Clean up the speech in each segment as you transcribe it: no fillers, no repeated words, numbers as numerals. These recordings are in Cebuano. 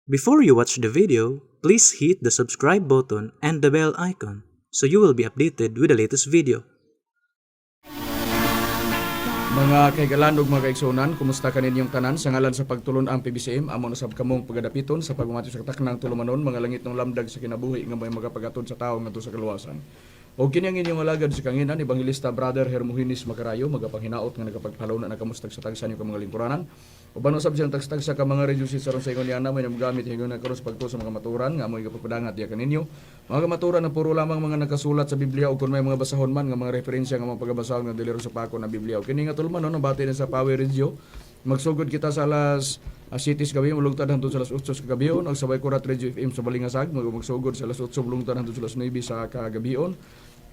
Before you watch the video, please hit the subscribe button and the bell icon so you will be updated with the latest video. Mga kahigalan ug mga kaigsuonan, kumusta kaninyong tanan? Sa ngalan sa pagtulon ang PBCM, amo na sab kamong pagadapiton sa pagmamati sa kataknang tulumanon, Mga Langitnong Lamdag sa Kinabuhi, nga may magapagatod sa tawo ngadto sa kaluwasan. Og kini ang inyong alagad sa kahanginan, Ebanghilista Brother Hermogenes Macarayo, magapanghinaot nga nagapagpalaw na kamustag sa tagsa niyo ka mga lingkuranan. Uban usab siyang tagsa ka mga radio sa aron sa ingon niana may gamit higayon na karon sa pagtuo sa mga kamatuoran nga amoy gapapadangat diya kaninyo. Mga kamatuoran na puro lamang mga nakasulat sa Biblia o kung may mga basahon man nga mga referensya nga mga pagabasahon nga dili ro sa pako na Biblia. O kini nga tulumanon nabati na sa Power Radio. Magsugod kita sa alas 7 sa gabi, mulungtad hangtod sa alas 8 sa kagabion. Og sa Kurat Radio FM sa Balingasag, magsugod sa alas 8 mulungtad hangtod sa alas 9 sa kagabion.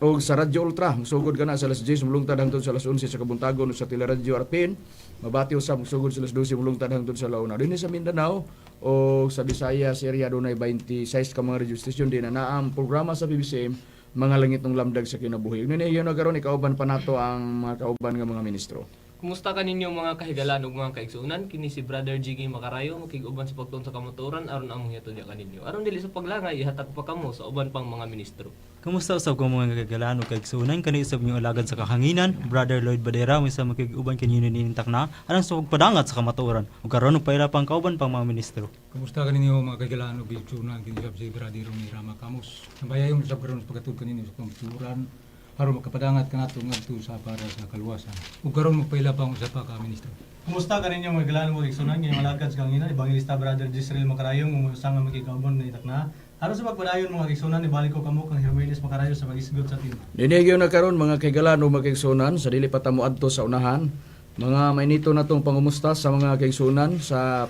O sa Radyo Ultra, magsugod ka na sa alas 10 mulungtad hangtod sa alas 11 sa kabuntagon. O sa Teleradyo Arpin, mabati usab, magsugod sa alas 12 mulungtad hangtod sa 1. Dinhi sa Mindanao o sa Visayas area, dunay 26 ka mga radio station din na ang programa sa PBCM, Mga Langitnong Lamdag sa Kinabuhi. Ug nini na karon, ikauban pa nato ang mga kauban nga mga ministro. Kumusta kaninyo, mga kahigalan ug mga kaigsuonan? Kini si Brother Jiggy Makarayo, makig-uban sa pagtuon sa kamatuoran aron among ihatod diha kaninyo. Aron dili sa paglangay, ihatag pa kamo sa uban pang mga ministro. Kumusta usab ko, mga kagalan ug kaigsuonan? Kani usab inyong alagad sa kahanginan, Brother Lloyd Badera, may sa makig-uban kanino nining takna aron sa pagpadangat sa kamatuoran. Ug karon ug paila pang kauban pang mga ministro. Kumusta kaninyo, mga kahigalaan ug kaigsuonan? Kini sab si Brother Romy Rama Camus. Nabayayon sab karon sa paghatod kaninyo sa kamatuoran aron makapadangat kanato ngadto sa para sa kaluwasan. Ug karon magpaila pa ang usa pa ka ministro. Kumusta kaninyo, mga kahigalaan ug kaigsuonan? Inyong alagad sa kahanginan, Evangelista Brother Jisrael Makarayong, usa nga makigauban ni takna. Aron sa pagpadayon, mga kaigsuonan, ibalik ko kamo kang Hermogenes Makarayo sa pagisgot sa tema. Dinigyo na karon, mga kahigalaan ug mga kaigsuonan, sa dili pa ta moadto sa unahan, mga mainito natong pangumusta sa mga kaigsuonan sa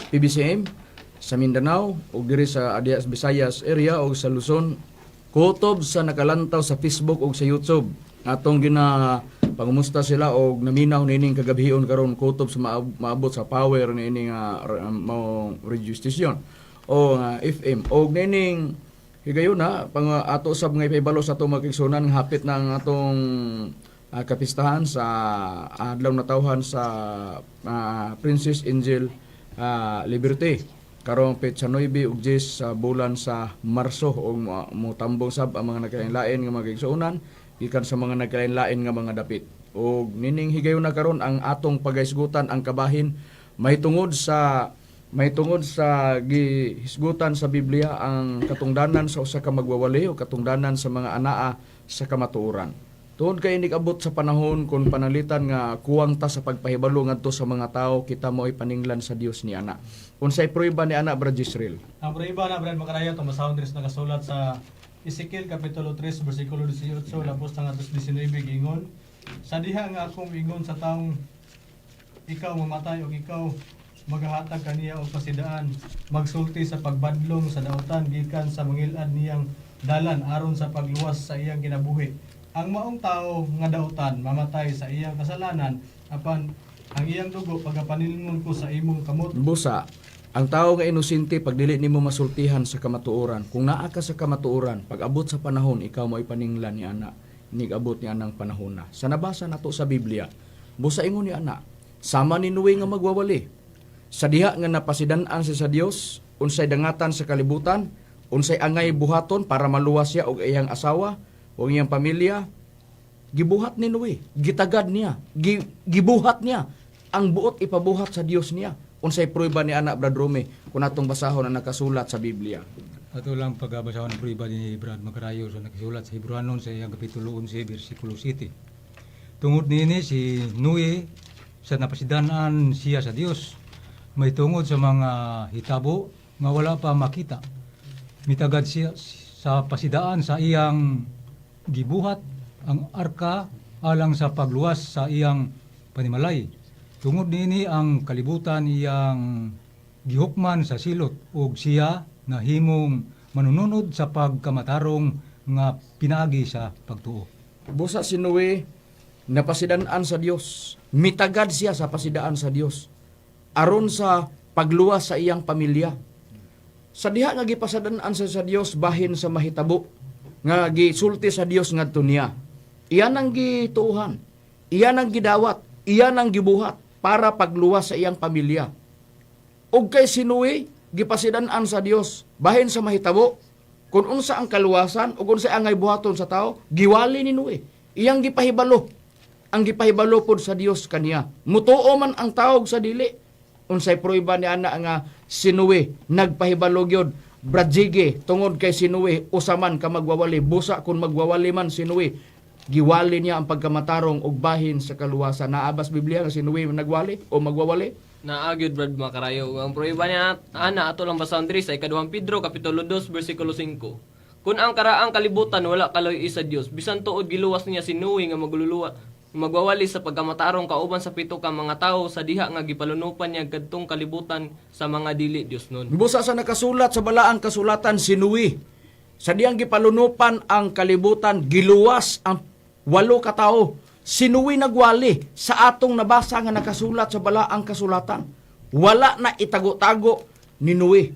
PBCM sa Mindanao ug diri sa Adias Visayas area ug sa Luzon, kutob sa nakalantaw sa Facebook ug sa YouTube. Atong gina pangumusta sila og naminaw nining kagabion karon kutob sa maabot sa power niini nga mao radio station o nga FM. Og nining higayon na pang ato sab nga ipahibalo sa atong mga kaigsuonan nga hapit na ang atong kapistahan sa adlaw na tawhan sa Princess Angel Liberty karong petsa 9 ug 10 sa bulan sa Marso, ug motambong sab ang mga nagkalain-lain nga mga kaigsuonan gikan sa mga nagkalain-lain nga mga dapit. Ug nining higayon na karon, ang atong pagahisgutan ang kabahin may tungod sa gihisgutan sa Biblia, ang katungdanan sa usa ka magwawali o katungdanan sa mga anaa sa kamatuoran. Tungod kay inig-abot sa panahon kung panalitan nga kuwang ta sa pagpahibalo ngadto sa mga tawo, kita mo'y paninglan sa Dios ni ana. Unsay prueba ni ana, Brad Jisrael? Ang prueba na, Brad Makarayo, tumasahon din sa nakasulat sa Ezekiel Kapitulo 3, versikulo 18, lapos na nga 19, gingon, "Sa diha nga akong ingon sa taong ikaw mamatay o ikaw magahatag kaniya og pasidaan, magsulti sa pagbadlong sa dautan gikan sa mangilad niyang dalan aron sa pagluwas sa iyang kinabuhi. Ang maong tao nga dautan mamatay sa iyang kasalanan, apan ang iyang dugo pagapanilngon ko sa imong kamot." Busa, ang tao nga inosente, pag dili nimo masultihan sa kamatuoran, kung naa ka sa kamatuoran, pag abot sa panahon, ikaw mo ipaninglan ni ana, nigabot ni anang panahon na. Sa nabasa nato sa Biblia, busa ingon ni ana, sama ni Noe nga magwawali. Sa diha nga napasidan-an siya sa Dios, unsay dangatan sa kalibutan, unsay angay buhaton para maluwas siya og iyang asawa o iyang pamilya, gibuhat ni Noe, gitagad niya, gibuhat niya ang buot ipabuhat sa Dios niya. Unsay prueba ni ana, Brad Rome, kung atong basahon ang nakasulat sa Biblia? Ato lang pagabasahon ang prueba ni Brad Macarayo sa nakisulat sa Hebrewanon sa iyang kapitulo 11 bersikulo 7. Tungod niini si Noe, sa napasidan-an siya sa Dios may tungod sa mga hitabo nga wala pa makita, mitagad siya sa pasidaan sa iyang gibuhat ang arka alang sa pagluwas sa iyang panimalay. Tungod niini ang kalibutan iyang gihukman sa silot ug siya nahimong manununod sa pagkamatarong nga pinaagi sa pagtuo. Busa si Noe napasidan-an sa Dios. Mitagad siya sa pasidaan sa Dios aron sa pagluwas sa iyang pamilya. Sa diha nga gipasidan-an siya sa Dios bahin sa mahitabo nga gisulti sa Dios ngadto niya, iyan ang gituohan, iyan ang gidawat, iyan ang gibuhat para pagluwas sa iyang pamilya. Ug kay si Noe, gipasidan-an sa Dios bahin sa mahitabo kung unsa ang kaluwasan ug unsa angay buhaton sa tao, giwali ni Noe. Iyang gipahibalo. Ang gipahibalo pod sa Dios kaniya. Mutuo man ang tawag sa dili. Unsay prueba ni ana nga si Noe nagpahibalo gyud, Brad Jiggy, tungod kay si Noe usa man ka magwawali? Busa kung magwawali man si Noe, giwali niya ang pagkamatarong ug bahin sa kaluwasan. Naa bas Biblia nga si Noe nagwali o magwawali? Naa gyud, Brad Makarayo. Ang prueba niya ana ato lang basahon diri sa ikaduhang Pedro kapitulo 2 bersikulo 5. Kun ang karaang kalibutan wala kaloy sa Dios, bisan tuod giluwas niya si Noe nga magluluwa magwawali sa pagkamatarong kauban sa pito ka mga tawo sa diha nga gipalunupan niya kadtong kalibutan sa mga dili Dios nun. Busa sa nakasulat sa balaang kasulatan, si Noe, sa diyang gipalunupan ang kalibutan, giluwas ang walo ka tawo. Si Noe nagwali sa atong nabasa nga nakasulat sa balaang kasulatan. Wala na itago-tago ni Noe.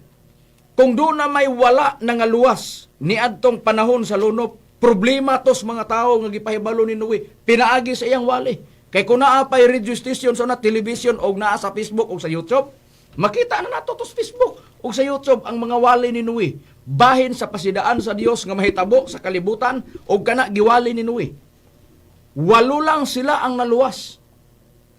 Kung doon na may wala na nga luwas niadtong panahon sa lunop, problema tos mga tao nga gipahibalo ni Noe pinaagi sa iyang wali. Kay kung naa pay radio station sa na television og naa sa Facebook og sa YouTube, makita na nato tos Facebook og sa YouTube ang mga wali ni Noe bahin sa pasidaan sa Dios nga mahitabo sa kalibutan, og kana giwali ni Noe. Walo lang sila ang naluwas.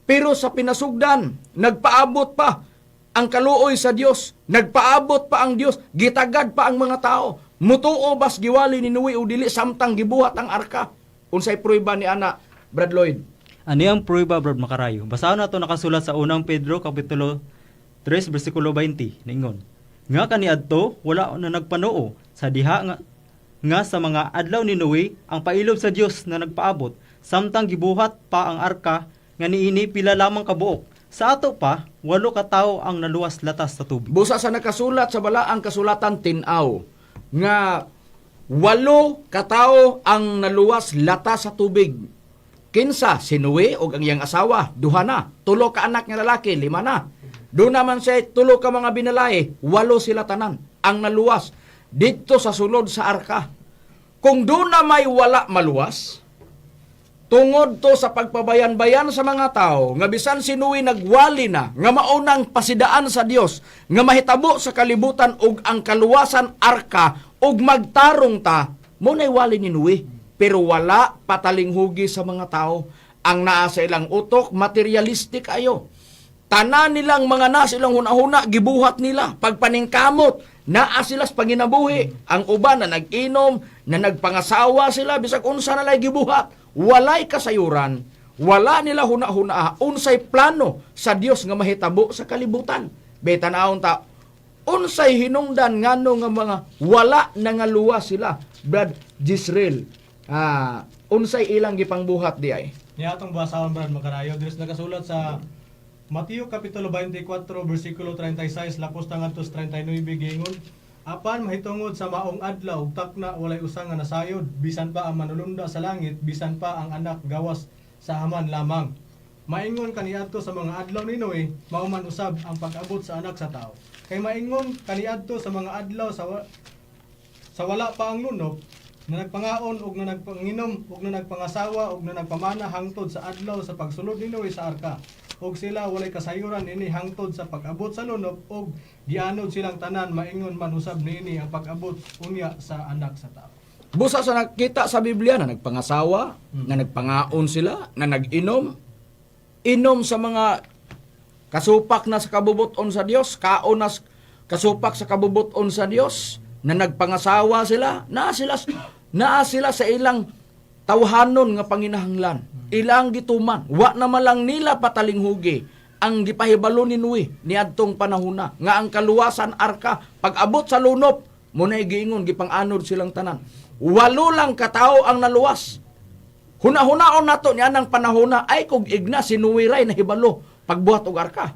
Pero sa pinasugdan, nagpaabot pa ang kaluoy sa Dios, nagpaabot pa ang Dios, gitagad pa ang mga tao. Mutuo bas giwali ni Noe o dili samtang gibuhat ang arka? Unsay prueba ni ana, Brad Lloyd? Ani ang prueba, Brad Makarayo. Basahon nato nakasulat sa unang Pedro kapitulo 3 bersikulo 20 ningon. Nga kaniadto wala na nagpanuo sa diha nga sa mga adlaw ni Noe ang pailob sa Dios na nagpaabot samtang gibuhat pa ang arka nga niini pila lamang kabuok. Sa ato pa, walo ka tawo ang naluwas latas sa tubig. Busa sa nakasulat sa balaang kasulatan, tin-aw nga walo katao ang naluwas lata sa tubig. Kinsa? Si Noe og ang iyang asawa, duha na. Tulo ka anak nga lalaki, lima na. Doon naman siya tulo ka mga binalay, walo sila tanan ang naluwas didto sa sulod sa arka. Kung doon na may wala maluwas, tungod to sa pagpabayan-bayan sa mga tao, nga bisan si Noe nagwali na, nga maunang pasidaan sa Dios, nga mahitabo sa kalibutan ug ang kaluwasan arka, ug magtarong ta, mo na'y wali ni Noe. Pero wala patalinghugi sa mga tao. Ang naa sa ilang utok, materialistic ayo. Tanan nilang mga nasa ilang hunahuna, gibuhat nila. Pagpaningkamot, naa sila sa panginabuhi. Ang uban na nag-inom, na nagpangasawa sila, bisag unsa na lay gibuhat. Walay kasayuran, wala nila huna-huna, unsay plano sa Dios nga mahitabo sa kalibutan. Be, tan-awon ta, unsay hinungdan ngano nga mga wala na nga luwas sila, Brad Jisrael? Ah, unsay ilang gipangbuhat di ay? Niya atong basahon, Brad Makarayo, diri sa nakasulat sa Mateo kapitulo 24 bersikulo 36 lapos ta ngadto sa 39, giingon, "Apan mahitungod sa maong adlaw ug takna, walay usa nga nasayod, bisan pa ang manulunda sa langit, bisan pa ang Anak, gawas sa Amahan lamang. Maingon kaniadto sa mga adlaw ni Noe, mao man usab ang pag-abot sa Anak sa Tao. Kay maingon kaniadto sa mga adlaw sa wala pa ang lunop, na nagpangaon ug na nagpanginom ug na nagpangasawa ug na nagpamana hangtod sa adlaw sa pagsulod ni Noe sa arka. Ug sila walay kasayuran ini hangtod sa pag-abot sa lunop ug gianod silang tanan, maingon man usab niini ang pag-abot unya sa Anak sa Tao." Busa sa nakita sa Biblia na nagpangasawa, na nagpangaon sila, na nag-inom, inom sa mga kasupak na sa kabubuton sa Dios, kaon na kasupak sa kabubuton sa Dios, na nagpangasawa sila, naa sila sa ilang tawhanon nga panginahanglan. Ilang gituman, wa na man lang nila patalinghugi ang gipahibalo ni Noe niadtong panahona nga ang kaluwasan arka, pag-abot sa lunop mo na giingon gipang-anod silang tanan. Walo lang katao ang naluwas. Huna-hunaon nato niya ng panahona ay kung igna si Noe ray nahibalo pagbuhat og arka.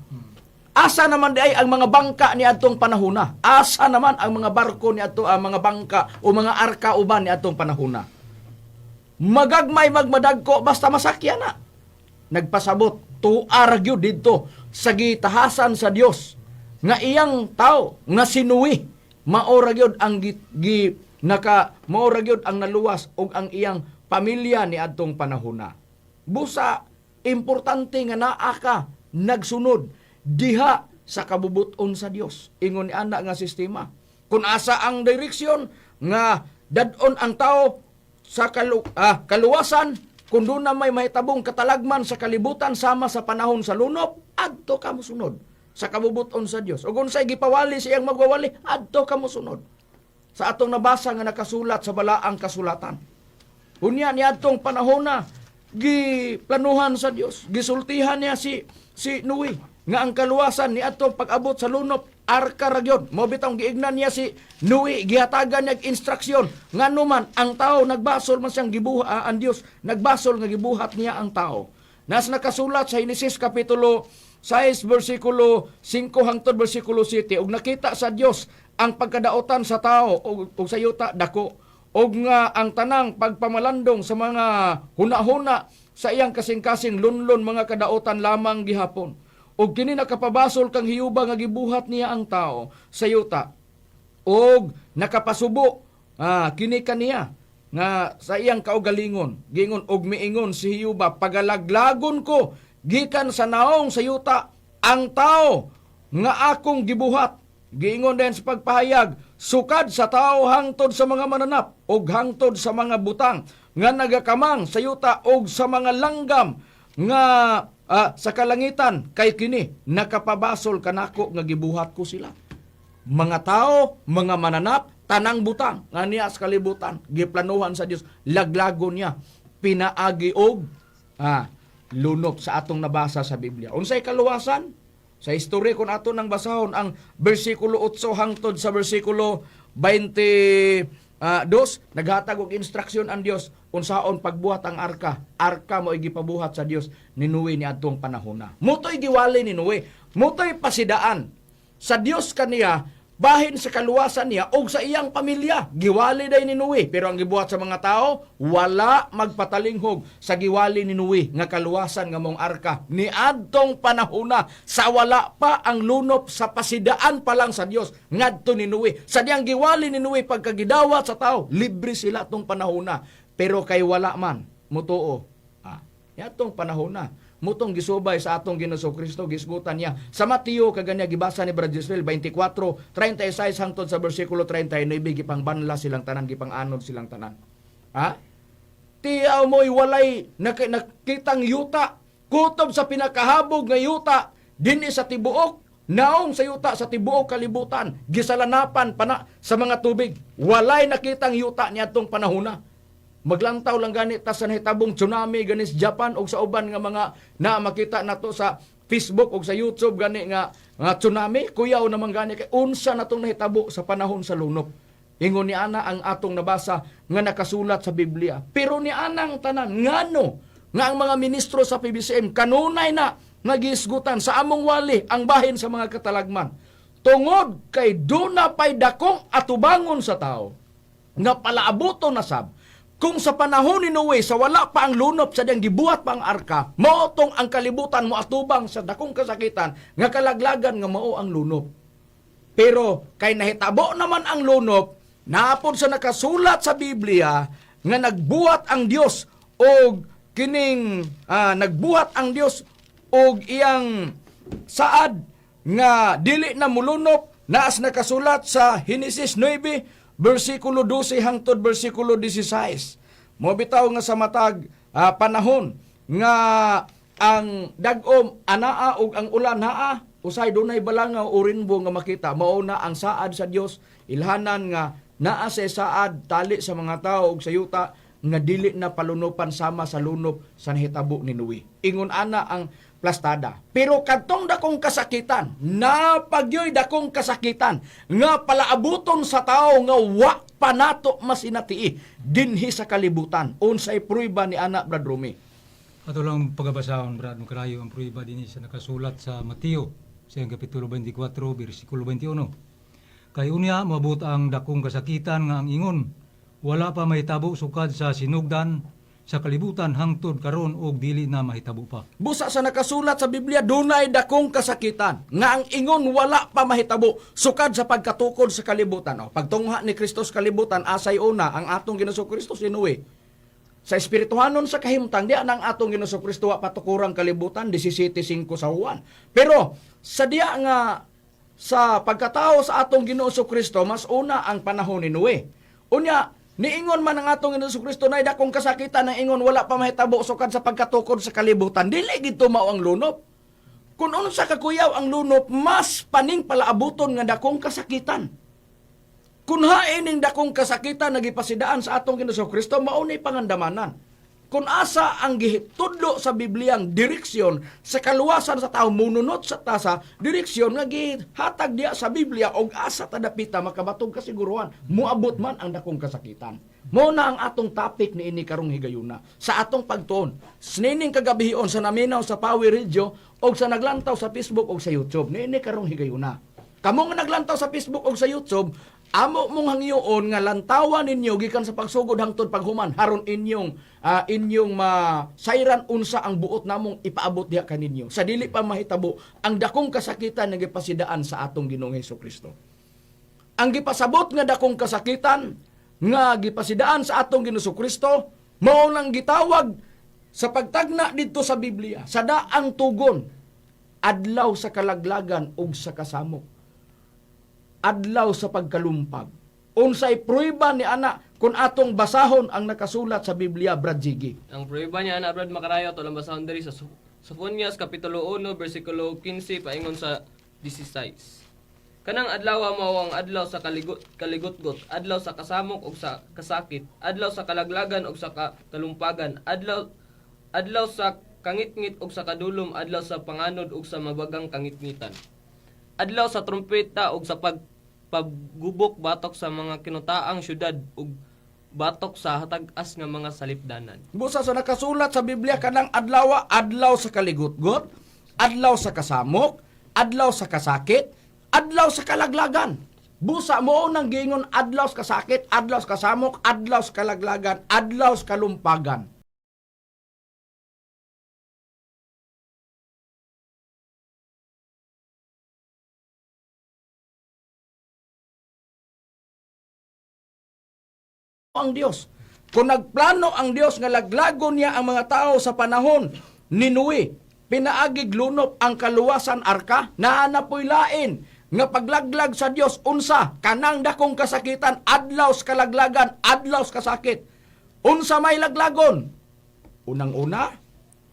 Asa naman di ay ang mga bangka ni adtong panahona? Asa naman ang mga barko ni adto, ang mga bangka o mga arka uban ni adtong panahona? Magagmay magmadagko basta masakyan na. Nagpasabot tuar gyud didto sa gitahasan sa Dios nga iyang tao nga si Noe mao ra gyud ang gi, gi naka mao ra gyud ang naluwas og ang iyang pamilya ni adtong panahona. Busa importante nga naa ka nagsunod diha. Sa kabubuton sa Dios. Ingon ni ana nga sistema. Kung asa ang direksyon nga dadon ang tao sa kaluwasan, kung doon na may mahitabong katalagman sa kalibutan sama sa panahon sa lunop, adto ka mosunod sa kabubuton sa Dios. Ug unsay gipawali siyang magwawali, adto ka mosunod sa atong nabasa nga nakasulat sa balaang kasulatan. Unya niadtong panahon na giplanuhan sa Dios, gisultihan niya si si Noe nga ang kaluwasan ni atong pag-abot sa lunop arka ra gyud. Mao bitawng giignan niya si Noe, gihatagan niya og instruksyon ngano man ang tao nagbasol man siyang gibuha ang Dios, nagbasol nga gibuhat niya ang tao. Nas nakasulat sa Henesis kapitulo 6 bersikulo 5 hangtod bersikulo 7, ug nakita sa Dios ang pagkadaotan sa tao ug sa yuta dako, ug nga ang tanang pagpamalandong sa mga hunahuna sa iyang kasing-kasing lunlon mga kadaotan lamang gihapon. Ug kini nakapabasol kang hiyuba nga gibuhat niya ang tao sa yuta og nakapasubo kini kaniya nga sa iyang kaugalingon. Giingon og miingon si Hiyuba, "Pagalaglagon ko gikan sa naong sa yuta ang tao nga akong gibuhat." Giingon din sa pagpahayag, sukad sa tao hangtod sa mga mananap ug hangtod sa mga butang nga nagakamang sa yuta ug sa mga langgam nga sa kalangitan, kay kini nakapabasol kanako nga gibuhat ko sila. Mga tao, mga mananap, tanang butang nga niya sa kalibutan, giplanuhan sa Dios, laglagon niya pinaagi og lunop sa atong nabasa sa Biblia. Unsay kaluwasan? Sa history, kung ato nang basahon ang bersikulo 8 hangtod sa bersikulo 22, naghatag og instruksyon ang Dios unsaon pagbuhat ang arka. Arka mo gipabuhat sa Dios ni Noe ni adtong panahona. Motoy giwali ni Noe, motoy pasidaan sa Dios kaniya bahin sa kaluwasan niya og sa iyang pamilya. Giwali day ni Noe, pero ang gibuhat sa mga tao, wala magpatalinghog sa giwali ni Noe nga kaluwasan nga mong arka. Niadtong panahona sa wala pa ang lunop, sa pasidaan pa lang sa Dios ngadto ni Noe. Sa diyang giwali ni Noe, pagkagidawat sa tao, libre sila tong panahona. Pero kay wala man mutuo. Yatong panahon na. Mutong gisubay sa atong Ginoong Kristo, gisgutan niya. Sa Mateo, kaganya gibasa ni Brad Israel, 24:36 hangtod sa bersikulo 39, gipang banla silang tanan, gipang anod silang tanan. Ha? Tiyaw mo'y walay nakitang yuta, kutob sa pinakahabog nga yuta, dinhi sa tibuok, naong sa yuta sa tibuok kalibutan, gisalanapan pana sa mga tubig. Walay nakitang yuta niadtong panahona. Maglantaw lang gani ta sa nahitabong tsunami gani sa Japan og sa uban nga mga na makita nato sa Facebook og sa YouTube gani nga tsunami, kuyaw naman gani kay unsa natong nahitabo sa panahon sa lunop. Ingon ni ana ang atong nabasa nga nakasulat sa Biblia. Pero ni anang tanan, ngano nga ang mga ministro sa PBCM kanunay na nagisgutan sa among wali ang bahin sa mga katalagman? Tungod kay duna pay dakong atubangon sa tao nga palaabuto na sab. Kung sa panahon ni Noe, sa wala pa ang lunop, sa diyang gibuhat pa ang arka, mao tong ang kalibutan mo atubang sa dakong kasakitan nga kalaglagan nga mao ang lunop. Pero kay nahitabo naman ang lunop, naapod sa nakasulat sa Biblia nga nagbuhat ang Dios og kining nagbuhat ang Dios og iyang saad nga dili na mulunop, naas nakasulat sa Henesis 9 bersikulo 12 hangtod bersikulo 16. Mo bitaw nga sa matag panahon nga ang dagom anaa ug ang ulan naa, usay dunay balangaw o rainbow nga makita, mao na ang saad sa Dios, ilhanan nga naa sa saad tali sa mga tao ug sa yuta nga dili na palunopan sama sa lunop sa nahitabo ni Noe. Ingon ana ang plastada. Pero kadtong dakong kasakitan, napagyoy dakong kasakitan nga palaabuton sa tao nga wa pa nato masinatii dinhi sa kalibutan. Unsay prueba ni ana, Brad Rumi? Ato lang pagabasahon, Brad Makarayo, ang prueba din sa nakasulat sa Mateo sa iyang kapitulo 24 bersikulo 21. Kay unya moabot ang dakong kasakitan nga ang ingon wala pa mahitabo sukad sa sinugdan sa kalibutan hangtod karon og dili na mahitabo pa. Busa sa nakasulat sa Biblia, dunay dakong kasakitan nga ang ingon wala pa mahitabo sukad sa pagkatukod sa kalibutan. O, pagtungha ni Kristo sa kalibutan, asay una ang atong Ginoong Kristo si Noe. Sa espirituhanon sa kahimtang diya nang atong Ginoong Kristo wa patukurang kalibutan 17:5 sa Juan. Pero sa diya nga sa pagkatao sa atong Ginoong Kristo, mas una ang panahon ni Noe. Unya, niingon man ang atong Ginoong Kristo na dakong kasakitan ang ingon wala pa mahitabo sukad sa pagkatukod sa kalibutan. Dili gid mao ang lunop. Kung unsa kakuyaw ang lunop, mas paning palaabuton nga dakong kasakitan. Kung hain ning dakong kasakitan nagipasidaan sa atong Ginoong Kristo, mao ni pangandamanan. Kung asa ang gitudlo sa Bibliang direksyon sa kaluwasan sa tao, mununot sa tasa, direksyon nga gihatag diya sa Biblia og asa ta dapita makabatog kasiguruhan, moabot man ang dakong kasakitan. Mao na ang atong topic niini karong higayuna sa atong pagtuon. Snining kagabihion sa naminaw sa Power Radio og sa naglantaw sa Facebook og sa YouTube niini karong higayuna. Kamo nga naglantaw sa Facebook og sa YouTube, amo mong hangyoon nga lantawan ninyo gikan sa pagsugod hangtod paghuman haron inyong inyong masayran unsa ang buot namong ipaabot diha kaninyo. Sa dili pa mahitabo ang dakong kasakitan nga gipasidaan sa atong Ginoong Kristo. Ang gipasabot nga dakong kasakitan nga gipasidaan sa atong Ginoong Kristo mao nang gitawag sa pagtagna didto sa Biblia sa daang tugon, adlaw sa kalaglagan ug sa kasamok, adlaw sa pagkalumpag. Unsay pruweba ni ana kung atong basahon ang nakasulat sa Biblia, Brad Jiggy? Ang pruweba niya ana, Brad Makarayo, ato lang basahon diri sa Sofonias kapitulo 1 bersikulo 15 paingon sa 16. Kanang adlaw mao ang adlaw sa kaligot kaligotgot, adlaw sa kasamok ug sa kasakit, adlaw sa kalaglagan ug sa kalumpagan, adlaw adlaw sa kangitngit ug sa kadulom, adlaw sa panganod ug sa mabagang kangitngitan. Adlaw sa trumpeta ug sa paggubok batok sa mga kinutaang syudad ug batok sa hatag-as nga mga salipdanan. Busa sa nakasulat sa Biblia kanang adlaw, adlaw sa kaligotgot, adlaw sa kasamok, adlaw sa kasakit, adlaw sa kalaglagan. Busa mo nang giingon adlaw sa kasakit, adlaw sa kasamok, adlaw sa kalaglagan, adlaw sa kalumpagan. Ang Dios. Kung nagplano ang Dios nga laglagon niya ang mga tao sa panahon ni Noe, pinaagig lunop ang kaluwasan arka, naa na po'y lain nga paglaglag sa Dios unsa kanang dakong kasakitan, adlaw sa kalaglagan, adlaw sa kasakit. Unsa may laglagon? Unang-una,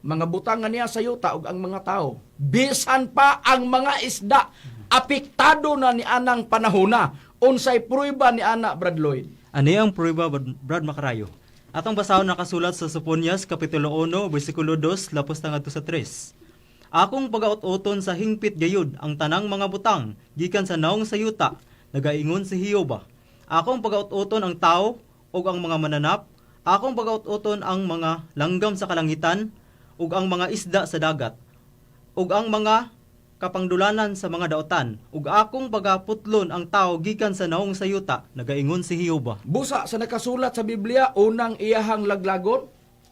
mga butang nga niya sa yuta ug ang mga tao. Bisan pa ang mga isda, apektado na ni anang panahona. Unsay pruweba ni ana, Brad Lloyd? Ani ang pruweba, Brad Makarayo? Atong basahon nakasulat sa Soponias Kapitulo 1, versikulo 2, lapos na ngadto sa 3. Akong pagaut-uton sa hingpit gayud ang tanang mga butang gikan sa naong sa yuta, nagaingon si Hiyoba. Akong pagaut-uton ang tao ug ang mga mananap, akong pagaut-uton ang mga langgam sa kalangitan ug ang mga isda sa dagat ug ang mga kapangdulanan sa mga daotan, ug akong pagaputlon ang tao gikan sa naong sa yuta, nagaingon si Hiyoba. Busa sa nakasulat sa Biblia, unang iyahang laglagon,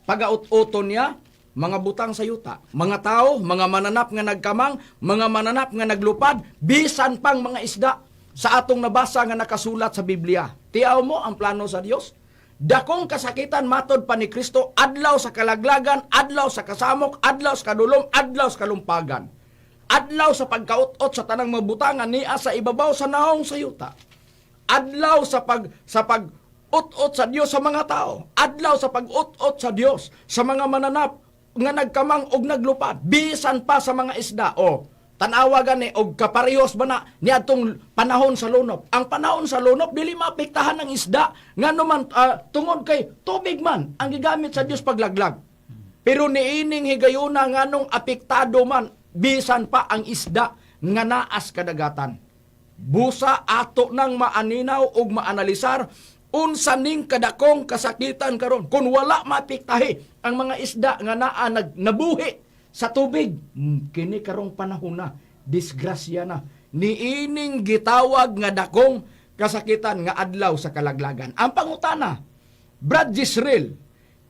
pagaut-uton niya, mga butang sa yuta. Mga tao, mga mananap nga nagkamang, mga mananap nga naglupad, bisan pang mga isda sa atong nabasa nga nakasulat sa Biblia. Tiaw mo ang plano sa Dios. Dakong kasakitan matod pa ni Kristo, adlaw sa kalaglagan, adlaw sa kasamok, adlaw sa kadulom, adlaw sa kalumpagan. Adlaw sa pagkaut-ot sa tanang mabutangan niya sa ibabaw sa naong sa yuta. Adlaw sa pag ut-ot sa Dios sa mga tao. Adlaw sa pag-ut-ot sa Dios sa mga mananap nga nagkamang og naglupad, bisan pa sa mga isda. O tan-awa gani og kaparehos ba na niadtong panahon sa lunop. Ang panahon sa lunop dili maapektahan ng isda ngano man tungod kay tubig man ang gigamit sa Dios paglaglag. Pero niining higayuna nganong apektado man bisan pa ang isda nga naas kadagatan. Busa ato nang maaninaw ug maanalisar unsa ning kadakong kasakitan karon kung wala maapektahi ang mga isda nga naa nabuhi sa tubig. Kini karong panahon na, disgrasya na niining gitawag nga dakong kasakitan nga adlaw sa kalaglagan. Ang pangutana, Brad Jisreel,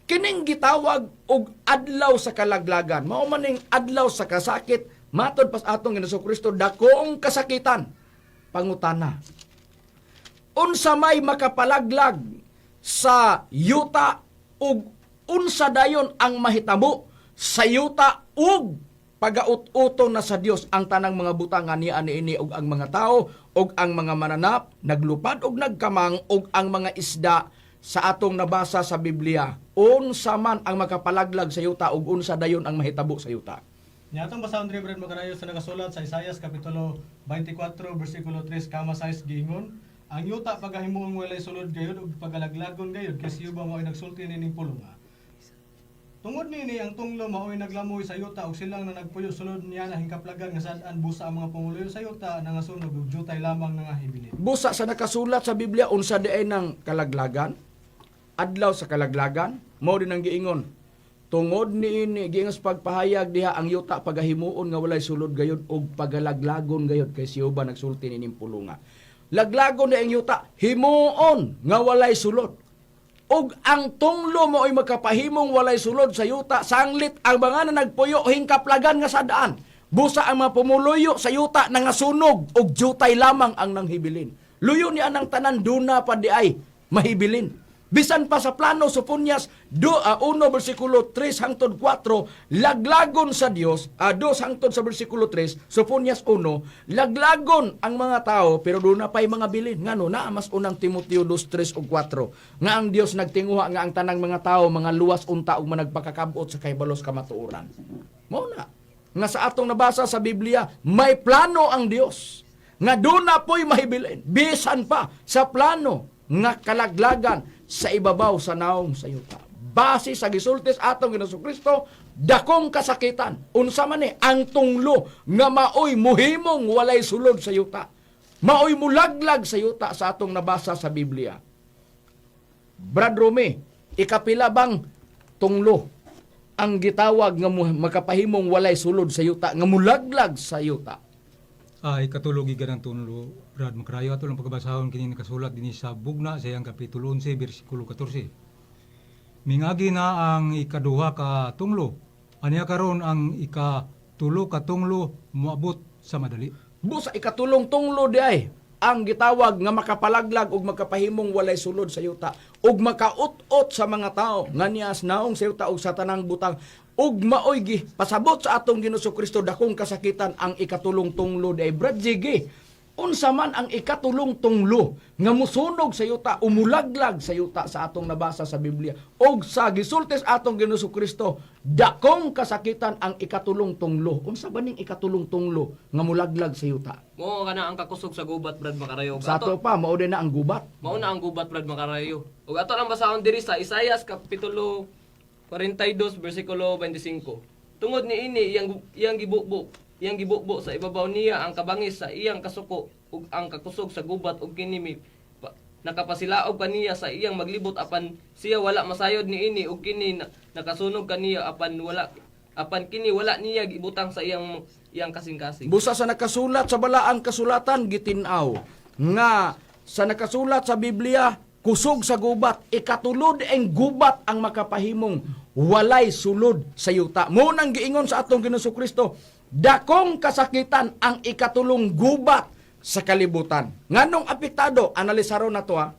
kining gitawag og adlaw sa kalaglagan, mao man ning adlaw sa kasakit, matod pas atong Ginoong Kristo dakong kasakitan. Pangutana, unsa may makapalaglag sa yuta ug Unsa dayon ang mahitabo sa yuta ug pagaut-uton na sa Dios ang tanang mga butang nga niya niini ug ang mga tao ug ang mga mananap naglupad ug nagkamang ug ang mga isda sa atong nabasa sa Biblia? Unsa man ang makapalaglag sa yuta ug unsa dayon ang mahitabo sa yuta? Nya atong basahon diri, Brad Makarayo, sa nakasulat sa Isaias kapitulo 24 bersikulo 3 kama 6, giingon, "Ang yuta pagahimuong walay sulod gayud ug pagalaglagon gayud kay si Jehova mao'y nagsulti nining pulong." Tungod niini ang tunglo mao'y naglamoy sa yuta ug silang na nagpuyo sulod niya na hingkaplagan nga sad-an, busa ang mga pumuluyo sa yuta nangasunog ug jutay lamang nangahibili. Busa sa nakasulat sa Biblia, unsa diay ng kalaglagan? Adlaw sa kalaglagan, mao din ang giingon. Tungod niini, giingon sa pagpahayag diha, ang yuta pagahimuon nga walay sulod gayud ug pagalaglagon gayud kay si Jehova nagsulti nining pulunga. Laglagon na ang yuta, himuon nga walay sulod. Ug ang tunglo mao'y makapahimong walay sulod sa yuta, sanglit ang mga na nagpuyo hingkaplagan nga sadaan. Busa ang mga pumuluyo sa yuta nangasunog ug jutay lamang ang nanghibilin. Luyo ni anang tanan, duna pa di ay mahibilin. Bisan pa sa plano Soponias 1 bersikulo 3 hangtod 4, laglagon sa Dios, 2 hangtod sa bersikulo 3, Soponias 1, laglagon ang mga tao pero duna pay mga bilin. Ngano naa mas unang Timoteo 2:3 ug 4 nga ang Dios nagtinguha nga ang tanang mga tao mga luwas unta ug managpakakabot sa kahibalos kamatuoran. Mao na nga sa atong nabasa sa Biblia, may plano ang Dios nga duna po'y mahibilin bisan pa sa plano nga kalaglagan sa ibabaw sa naong sa yuta. Base sa gisulti sa atong Ginoong Kristo, dakong kasakitan. Unsa man ni ang tunglo nga maoy muhimong walay sulod sa yuta? Maoy mulaglag sa yuta sa atong nabasa sa Biblia. Brad Rome, ikapila bang tunglo ang gitawag nga makapahimong walay sulod sa yuta, nga mulaglag sa yuta? Ikatulo gikan ang tunlo, Brad Makrayo, ato lang pagkabasahon kini nakasulat dinhi sa Bugna sa iyang kapitulo 11 bersikulo 14. "Mingagi na ang ikaduha ka tunglo. Aniya karon ang ikatulo ka tunglo moabot sa madali." Busa ikatulong tunglo di ay ang gitawag nga makapalaglag ug makapahimong walay sulod sa yuta ug makaut-ot sa mga tao nga nias naong sa yuta ug sa tanang butang ug maoy gi pasabot sa atong Ginoong Kristo, dakong kasakitan ang ikatulong tunglo di ay. Brad Jiggy, unsa man ang ikatulong tunglo nga musunog sa yuta, umulaglag sa yuta sa atong nabasa sa Biblia ug sa gisulti sa atong Ginoong Kristo, dakong kasakitan ang ikatulong tunglo? Unsa ba ning ikatulong tunglo nga mulaglag sa yuta? Mao kana ang kakusog sa gubat, Brad Makarayo. Ug Sa ato pa, mao din na ang gubat. Mao na ang gubat, Brad Makarayo. Ug ato lang basahon diri sa Isaias kapitulo 42 bersikulo 25. "Tungod niini iyang iyang gibubo sa ibabaw niya ang kabangis sa iyang kasuko ug ang kakusog sa gubat, ug kini nakapasilaob kaniya sa iyang maglibot apan siya wala masayod niini, ug kini nakasunog kaniya apan kini wala niya gibutang sa iyang iyang kasing-kasing." Busa sa nakasulat sa balaang kasulatan, gitinaw nga sa nakasulat sa Biblia, kusog sa gubat, ikatulod ang gubat ang makapahimong walay sulod sa yuta. Mo nang giingon sa atong Ginoong Kristo, dakong kasakitan ang ikatulong gubat sa kalibutan. Nganong apektado? Analisaro na to ha.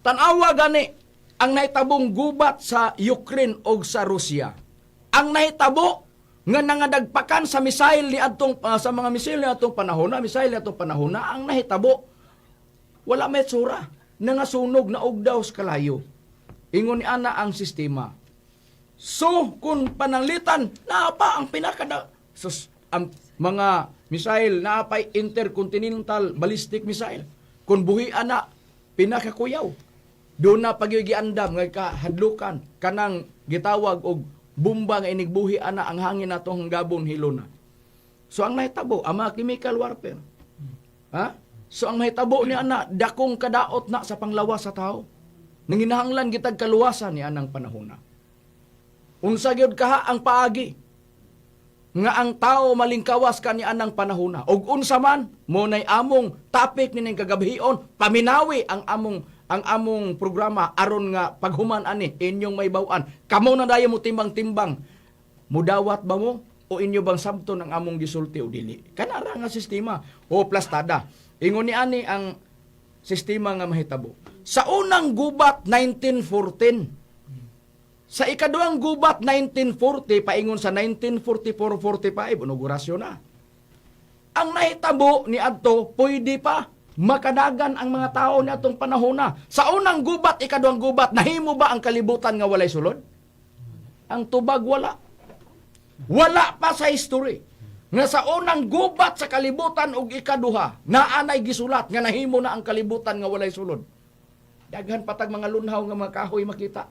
Tanawa gani ang nahitabong gubat sa Ukraine o sa Russia. Ang nahitabo nga nangadagpakan sa missile ni adtong sa mga missile ni adtong panahon na, missile ni adtong panahon na, ang nahitabo wala may tsura, nangasunog na og daw sa kalayo. Ingon ni ana ang sistema. So, kung pananglitan, naa pa ang pinakada sus, ang mga missile, naa pa'y intercontinental ballistic missile. Kung buhi ana, pinakakuyaw. Doon na pag giandam nga kahadlukan kanang gitawag og bomba nga inigbuhi ana ang hangin nato hanggabon hilo na. So ang nahitabo, ang mga chemical warfare. Ha? So ang mahitabo ni ana, dakong kadaot na sa panglawas sa tao. Nanginahanglan gitag kaluwasan ni anang panahon na. Unsa gyud kaha ang paagi nga ang tao malingkawas kani anang panahona? Ug unsa man mo nay among topic nining kagabhion, paminawi ang among programa aron nga paghuman ani inyong maybaw-an. Kamo na dayon mo timbang-timbang, mudawat ba mo o inyo bang sabton ang among gisulti o dili? Kanara nga sistema o plastada. Ingon ni ani ang sistema nga mahitabo sa unang gubat 1914. Sa ikaduhang gubat 1940 paingon sa 1944-45, inaugurasyon na. Ang nahitabo ni adto, pwede pa makadagan ang mga tao ni atong panahon na. Sa unang gubat, ikaduhang gubat, nahimo ba ang kalibutan nga walay sulod? Ang tubag wala. Wala pa sa history nga sa unang gubat sa kalibutan ug ikaduha, naanay gisulat nga nahimo na ang kalibutan nga walay sulod. Daghan patag mga lunhaw nga mga kahoy makita.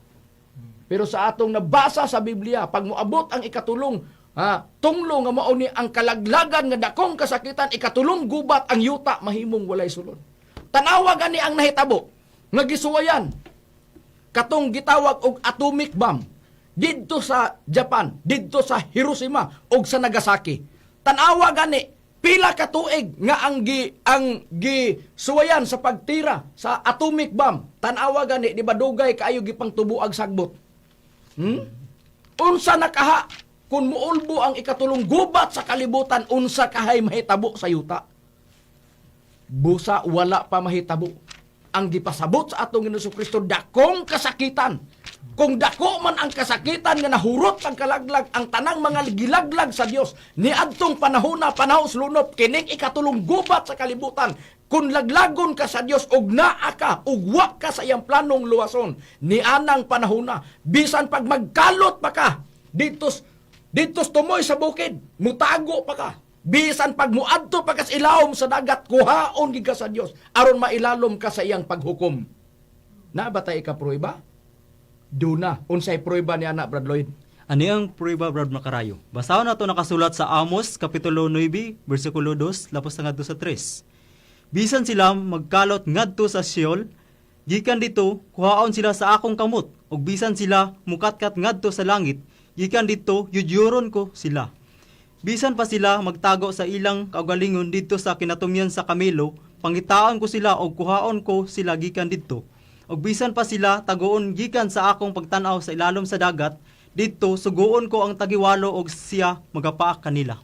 Pero sa atong nabasa sa Biblia, pag moabot ang ikatulong, tunglo nga mao ni ang kalaglagan nga dakong kasakitan, ikatulong gubat ang yuta mahimong walay sulod. Tanawa gani ang nahitabo nga gisuwayan katong gitawag og atomic bomb didto sa Japan, didto sa Hiroshima ug sa Nagasaki. Tanawa gani pila ka tuig nga ang gisuwayan sa pagtira sa atomic bomb. Tanawa gani, di ba dugay kaayo gipangtubuag sagbot? Unsa na kaha kung muulbo ang ikatulong gubat sa kalibutan, unsa kahay mahitabo sa yuta? Busa wala pa mahitabo. Ang gipasabot sa atong Ginoong Kristo, dakong kasakitan. Kung dako man ang kasakitan nga nahurot ang kalaglag ang tanang mga gilaglag sa Dios niadtong panahona, panahon sa lunop, kining ikatulong gubat sa kalibutan, kung laglagon ka sa Dios og naa ka ug wa ka sa iyang planong luwason nianang panahona, bisan pag magkalot pa ka dito dito tumoy sa bukid, mutago pa ka, bisan pag muadto pa ka sa ilawom sa dagat, kuhaon gid ka sa Dios aron mailalom ka sa iyang paghukom. Na ba tay ikaprueba? Duna. Unsay prueba ni ana, Brad Lloyd? Ano ang prueba, Brad Makarayo? Basahon nato nakasulat sa Amos kapitulo 9 bersikulo 2 lapos na ngadto sa 3. Bisan sila magkalot ngadto sa Sheol, gikan dito kuhaon sila sa akong kamot, ug bisan sila mukatkat ngadto sa langit, gikan dito yudyuron ko sila. Bisan pa sila magtago sa ilang kaugalingon didto sa kinatumyan sa kamelo, pangitaon ko sila og kuhaon ko sila gikan didto. Og bisan pa sila tagoon gikan sa akong pagtan-aw sa ilalom sa dagat, didto suguon ko ang tagiwalo og siya magapaak kanila.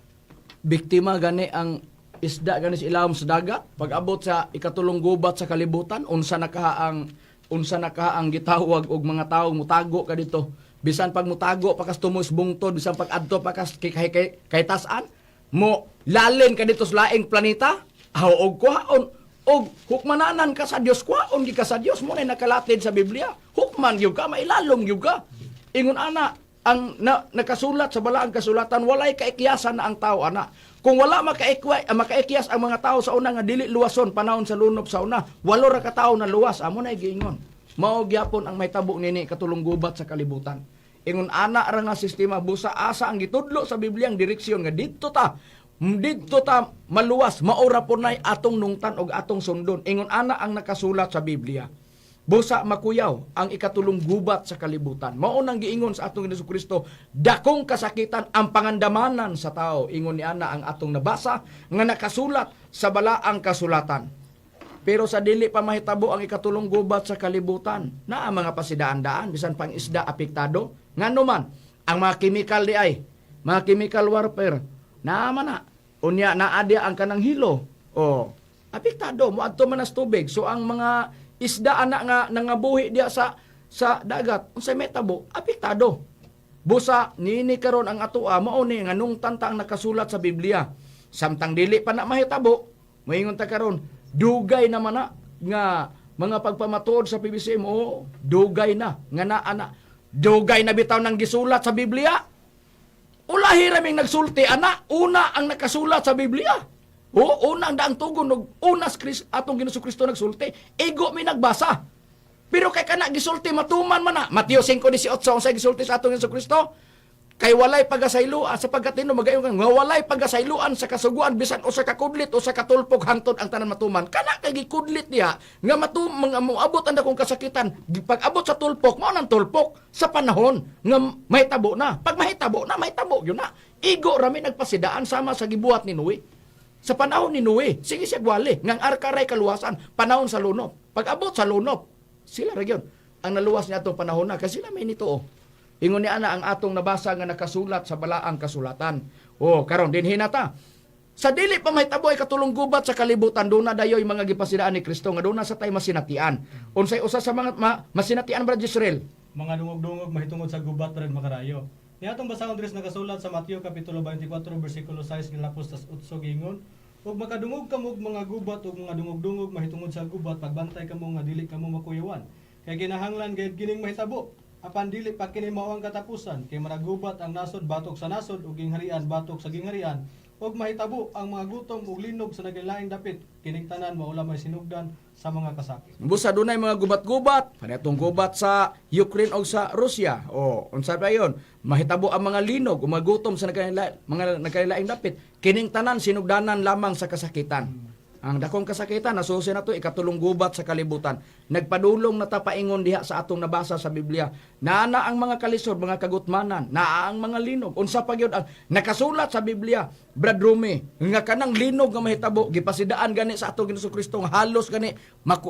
Biktima gani ang isda gani sa ilawom sa dagat pag abot sa ikatulong gubat sa kalibutan. Unsa na kaha ang gitawag og mga tawo mutago ka dito, bisan pag mutago pa kas tumoy sa bungtod, bisan pag adto pa kas kay tasan mo lalin ka dito sa laing planeta, aw og kuhaon og hukmananan ka sa Dios, kuhaon gi ka sa Dios mo na nakalatid sa Biblia, hukman gyud ka, mailalom gyud ka. Ingon ana ang nakasulat sa balaang kasulatan, walay kaikyasan na ang tao ana. Kung wala makaikyas ang mga tao sa una nga dili luwason panahon sa lunop sa una, walo ra ka tawo na luwas, amo na giingon. Mao gyapon ang mahitabo nini katulong gubat sa kalibutan. Ingon ana ra nga sistema, busa asa ang gitudlo sa Biblia ang direksyon nga didto ta maluwas, maura po nay atong nungtan og atong sundon. Ingon ana ang nakasulat sa Biblia. Busa makuyaw ang ikatulong gubat sa kalibutan. Mao nang giingon sa atong Ginoong Kristo, dakong kasakitan ang pangandamanan sa tao. Ingon ni ana ang atong nabasa nga nakasulat sa balaang kasulatan. Pero sa dili pa mahitabo ang ikatulong gubat sa kalibutan, naa mga pasidaan-daan, bisan pang isda apektado. Ngano man, ang mga chemical di ay, mga chemical warfare, naa man na. Unya naa di ang kanang hilo. O, apektado, moadto man nas tubig. So ang mga isda ana nga nangabuhi diya sa dagat, unsay metabo, apektado. Busa niini karon ang atoa, mao ni nga nungtan ta ang nakasulat sa Biblia. Samtang dili pa na mahitabo, moingon ta karon, dugay na man na nga mga pagpamatuod sa PBCM, oo, dugay na nga naa na. Dugay na bitaw nang gisulat sa Biblia. Ulahi ra ming nagsulti ana, una ang nakasulat sa Biblia. Oo, una ang daang tugon og una sa atong Ginoong Kristo nagsulti. Igo mi nagbasa. Pero kay kana gisulti matuman man na. Mateo 5:18, unsay gisulti sa atong Ginoong Kristo? Kay walay pagasayloan sapagkat ino magayon nga walay pagasayloan sa kasuguan bisan usa ka kudlit o sa katulpog hangtod ang tanan matuman. Kana kay gikudlit niya nga mga moabot ang dakong kasakitan, pag abot sa tulpok mao nang tulpok sa panahon nga mahitabo na. Pag mahitabo na, mahitabo yun na. Igo rami nagpasidaan sama sa gibuhat ni Noe. Sa panahon ni Noe, sige siya gwali, ngang arka ray kaluwasan, panahon sa lunop. Pag abot sa lunop, sila ra gyud ang naluwas niya atong panahon na kasi sila may nito oh. Ingon ni ana ang atong nabasa nga nakasulat sa balaang kasulatan. Oh, karon dinhi na ta. Sa dili pa mahitabo ay katulong gubat sa kalibutan, doon na dayoy mga gipasidaan ni Kristo nga doon na sa tay masinatian. Unsay usa sa mga masinatian, Brad Israel? mga dungog-dungog mahitungod sa gubat, Brad Makarayo. Niya atong basahon diri sa nakasulat sa Mateo kapitulo 24 bersikulo 6 gilapos tas 8, giingon, "Ug makadungog kamo og mga gubat ug mga dungog-dungog mahitungod sa gubat, pagbantay kamo nga dili kamo makuyawan. Kay kinahanglan gayud kining mahitabo, apan dili pa kini mao ang katapusan, kay managubat ang nasod batok sa nasod ug gingharian batok sa gingharian, ug mahitabo ang mga gutom ug linog sa naglaing dapit. Kining tanan mao lamay sinugdan sa mga kasakit." Busa dunay mga gubat-gubat, panetong gubat sa Ukraine o sa Russia. O unsa pa yon? Mahitabo ang mga linog, o magutom sa mga nagkailaing dapit. Kining tanan sinugdanan lamang sa kasakitan. Ang dakong kasakitan nasusi na to ikatulong gubat sa kalibutan. Nagpadulong na ta paingon diha sa atong nabasa sa Biblia. Naa na ang mga kalisod, mga kagutmanan, naa ang mga linog. Unsa pa gyud ang nakasulat sa Biblia, Brad Rumi, nga kanang linog nga mahitabo gipasidaan gani sa atong Ginoong Kristo nga halos gani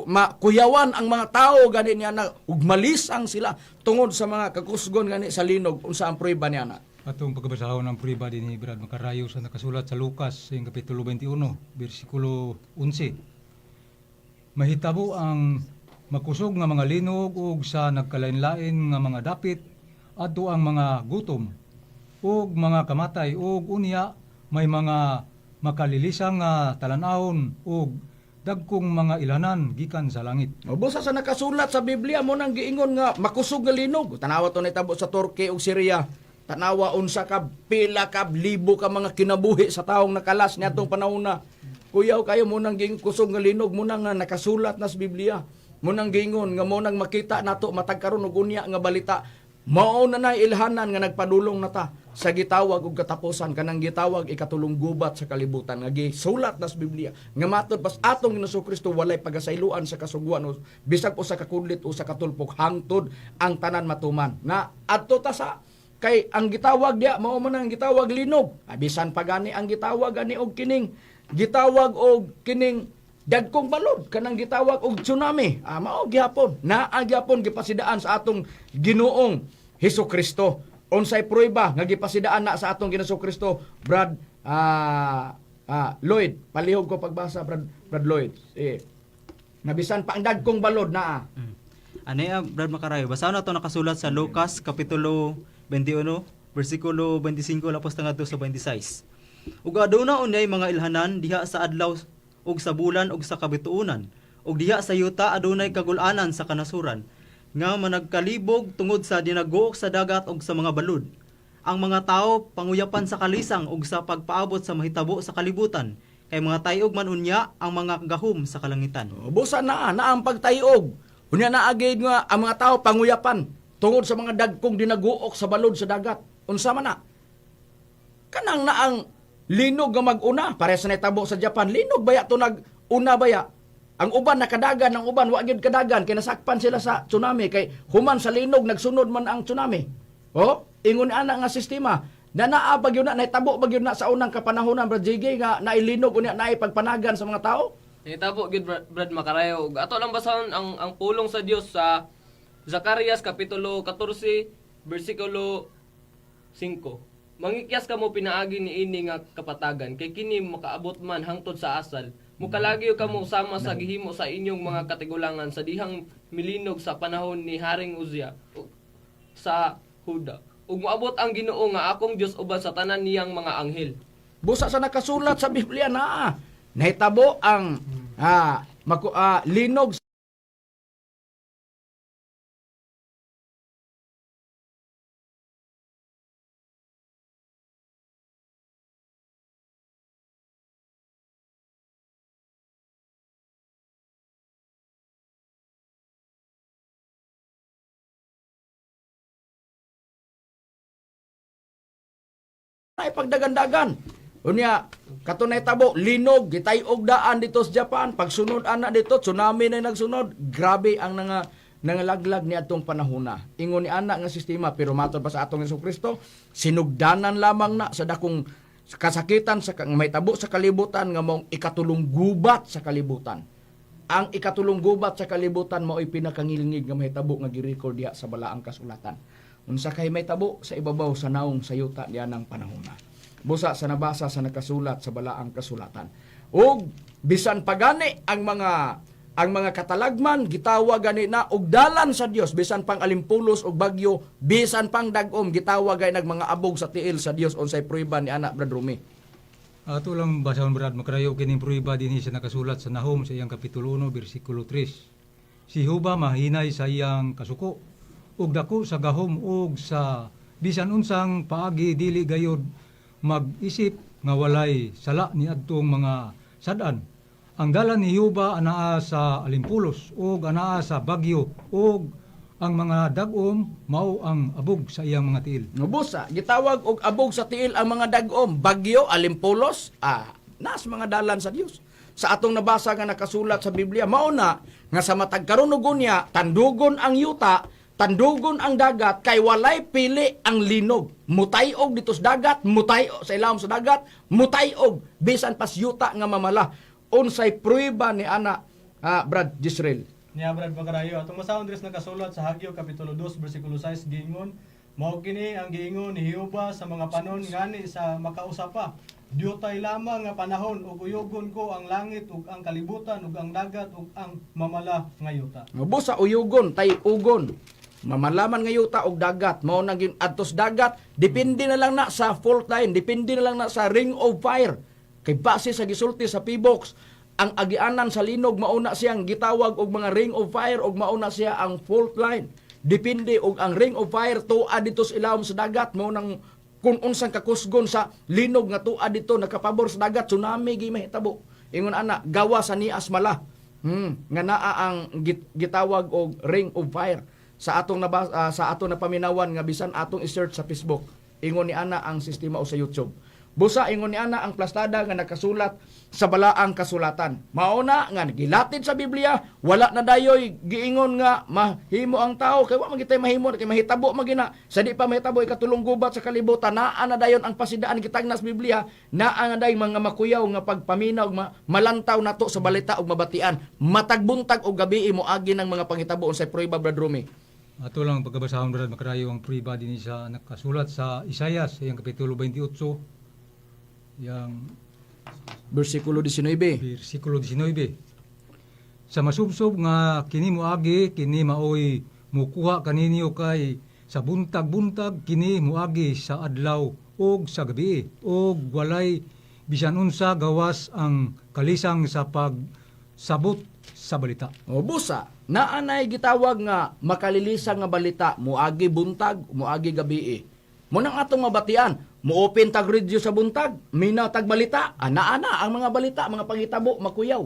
makuyawan ang mga tao gani niya na ug malisang sila tungod sa mga kakusgon gani sa linog. Unsa ang prueba niya na? Atong pagkabasahon ang prueba din ni Brad Makarayo sa nakasulat sa Lucas sa iyang kapitulo 21, bersikulo 11. Mahitabo ang makusog nga mga linog ug sa nagkalain-lain nga mga dapit adto ang mga gutom ug mga kamatay ug unya may mga makalilisang nga talan-awon ug dagkong mga ilanan gikan sa langit. O busa sa nakasulat sa Biblia mo nang giingon nga makusog nga linog. Tanawa to nitabo sa Turkey ug Syria. Tanawa unsa ka pila ka libo ka mga kinabuhi sa taong nakalas niadtong panahon na. Kuyaw kayo mo nang giingon kusog nga linog mo nang nga nakasulat na sa Biblia. Mo nang giingon nga mo nang makita nato matag karon og unya nga balita. Mao na nay ilhanan nga nagpadulong na ta sa gitawag og katapusan, kanang gitawag ikatulong gubat sa kalibutan nga gisulat na sa Biblia nga matod pas atong Ginoong Kristo walay pagasayloan sa kasugwan o bisag usa ka kudlit o sa katulpok hangtod ang tanan matuman na adto ta sa kay ang gitawag diya mao man ang gitawag linog. Bisan pa gani ang gitawag gani og kining gitawag og kining dagkong balod kanang gitawag og tsunami, mao gihapon, naa gihapon gipasidaan sa atong Ginoong Hesus Kristo. Unsay prueba nga gipasidaan na sa atong Ginoong Kristo, Brad Lloyd? Palihog ko pagbasa, Brad Lloyd, nabisan pa ang dagkong balod naa. Ano ya, Brad Makarayo? Basa na to nakasulat sa Lucas Kapitulo 21, versikulo 25 lapos ngadto sa 26. Ug aduna unyay mga ilhanan diha sa adlaw ug sa bulan ug sa kabituonan. Ug diha sa yuta adunay kagul-anan sa kanasuran nga managkalibog tungod sa dinaguok sa dagat ug sa mga balud. Ang mga tao panguyapan sa kalisang ug sa pagpaabot sa mahitabo sa kalibutan, kay mga tayog man unya ang mga gahom sa kalangitan. Busa naa, naa ang pagtayog. Unya naa gid nga ang mga tao panguyapan tungod sa mga dagkong dinaguok sa balod sa dagat. Unsa man na? Kanang naang linog nga mag-una, pare sa nahitabo sa Japan, linog baya to nag una baya. Ang uban nakadagan, ang uban wa gyud kadagan kay nasakpan sila sa tsunami, kay human sa linog nagsunod man ang tsunami. Oh, ingon ana nga sistema. Na naa ba gyud na, nahitabo ba gyud na sa unang kapanahonan, Brad JG, nga nailinog unya naay pagpanagan sa mga tao? Nahitabo gyud, Brad Makarayo. Ug ato lang basahon ang pulong sa Dios sa Zacarias kapitulo 14 bersikulo 5. "Mangikyas kamo pinaagi niini nga kapatagan, kay kini makaabot man hangtod sa asal. Mukalagyo kamo sama sa gihimo sa inyong mga katigulangan sa dihang milinog sa panahon ni Haring Uzia sa Huda. Ug moabot ang Ginoo nga akong Dios uban sa tanan niyang mga anghel." Busa sa nakasulat sa Biblia naa. Nahitabo ang linog. Ay pagdagandagan. Unya kato nahitabo linog gitay-og daan dito sa Japan, pagsunod ana dito tsunami na nagsunod. Grabe ang nangalaglag ni atong panahona. Ingon ni ana nga sistema, pero matod pa sa atong Hesus Kristo sinugdanan lamang na sa dakong kasakitan sa mahitabo sa kalibutan nga maong ikatulong gubat sa kalibutan. Ang ikatulong gubat sa kalibutan mao'y pinakangilngig nga mahitabo nga gi-record diha sa balaang kasulatan. Unsa kay mahitabo sa ibabaw sa naong sa yuta diyan ang panahona. Busa sa nabasa sa nakasulat sa balaang kasulatan. Ug bisan pagani ang mga Ang mga katalagman gitawag gani na og dalan sa Dios, bisan pang alimpulos og bagyo, bisan pang dag-om, gitawag gani nag mga abog sa tiil sa Dios. Unsay prueba ni ana, Brad Rumi? Ato lang basahon, Brad Makarayo, kining prueba dinhi sa nakasulat sa Nahum sa iyang kapitulo 1 bersikulo 3. Si Jehova mahinay sa iyang kasuko ug dako sa gahom, ug sa bisan unsang paagi dili gayod mag-isip nga walay sala niadtong mga sad-an. Ang dalan ni Jehova anaa sa alimpulos ug anaa sa bagyo, ug ang mga dag-om mao ang abog sa iyang mga tiil. Busa, gitawag og abog sa tiil ang mga dag-om, bagyo, alimpulos, nas mga dalan sa Dios. Sa atong nabasa nga nakasulat sa Biblia, mao na nga sa matag karon ug unya, tandugon ang yuta, tandugon ang dagat, kay walay pili ang linog. Mutayog dito sa dagat, mutayog sa ilawom sa dagat, mutayog bisan pas yuta nga mamala. Unsay prueba ni ana, Brad Jisrael? Niya, Brad Makarayo, atong masahon diri sa nakasulat sa Hagyo kapitulo 2 bersikulo 6, giingon, mao kini ang giingon ni Jehova sa mga panon ngani sa makausa pa. Diutay lamang nga panahon ug uyugon ko ang langit ug ang kalibutan ug ang dagat ug ang mamala nga yuta. Busa uyugon, tay ugon. Mamalaman nga yuta og dagat, mao nang adtos dagat, depende na lang na sa fault line, depende na lang na sa ring of fire. Kay base sa gisulti sa P-box, ang agianan sa linog mauna siyang gitawag og mga ring of fire og mauna siya ang fault line. Depende og ang ring of fire tuad dito sa ilawom sa dagat, mao nang kung unsang kakusgon sa linog nga tuad dito nakapabor sa dagat, tsunami gi mahitabo. Ingon ana, gawa sa nias mala. Nga naa ang gitawag og ring of fire sa atong sa atong napaminawan nga bisan atong i-search sa Facebook. Ingon ni ana ang sistema o sa YouTube. Busa ingon ni ana ang plastada nga nakasulat sa balaang kasulatan. Mao na nga gilatid sa Biblia, wala na dayoy giingon nga mahimo ang tao kay wa man gitay mahimo kay mahitabo man gina. Sa di pa mahitabo ikatulong gubat sa kalibutan, naa na dayon ang pasidaan gitagnas Biblia, naa na dayon mga makuyaw nga pagpaminaw malantaw nato sa balita ug mabatian. Matag buntag og gabi moagi ng mga panghitabo. Unsay prueba, Brad Rumi? Ato lang pagkabasahon, Brad Makarayo, ang prueba din sa nakasulat sa Isayas sa iyang kapitulo 28 yang Bersikulo 19. bersikulo 19. Sa masubsob nga kini moagi, kini maoy mukuha kaninyo, kay sa buntag-buntag kini moagi, sa adlaw ug sa gabi, ug walay bisan unsa gawas ang kalisang sa pagsabot sa balita. O busa, naanay gitawag nga makalilisa nga balita, muagi buntag, muagi gabi. Munang atong mabatian, mo-open tag radio sa buntag, mina tag balita, ana-ana ang mga balita, mga pangitabo, makuyaw.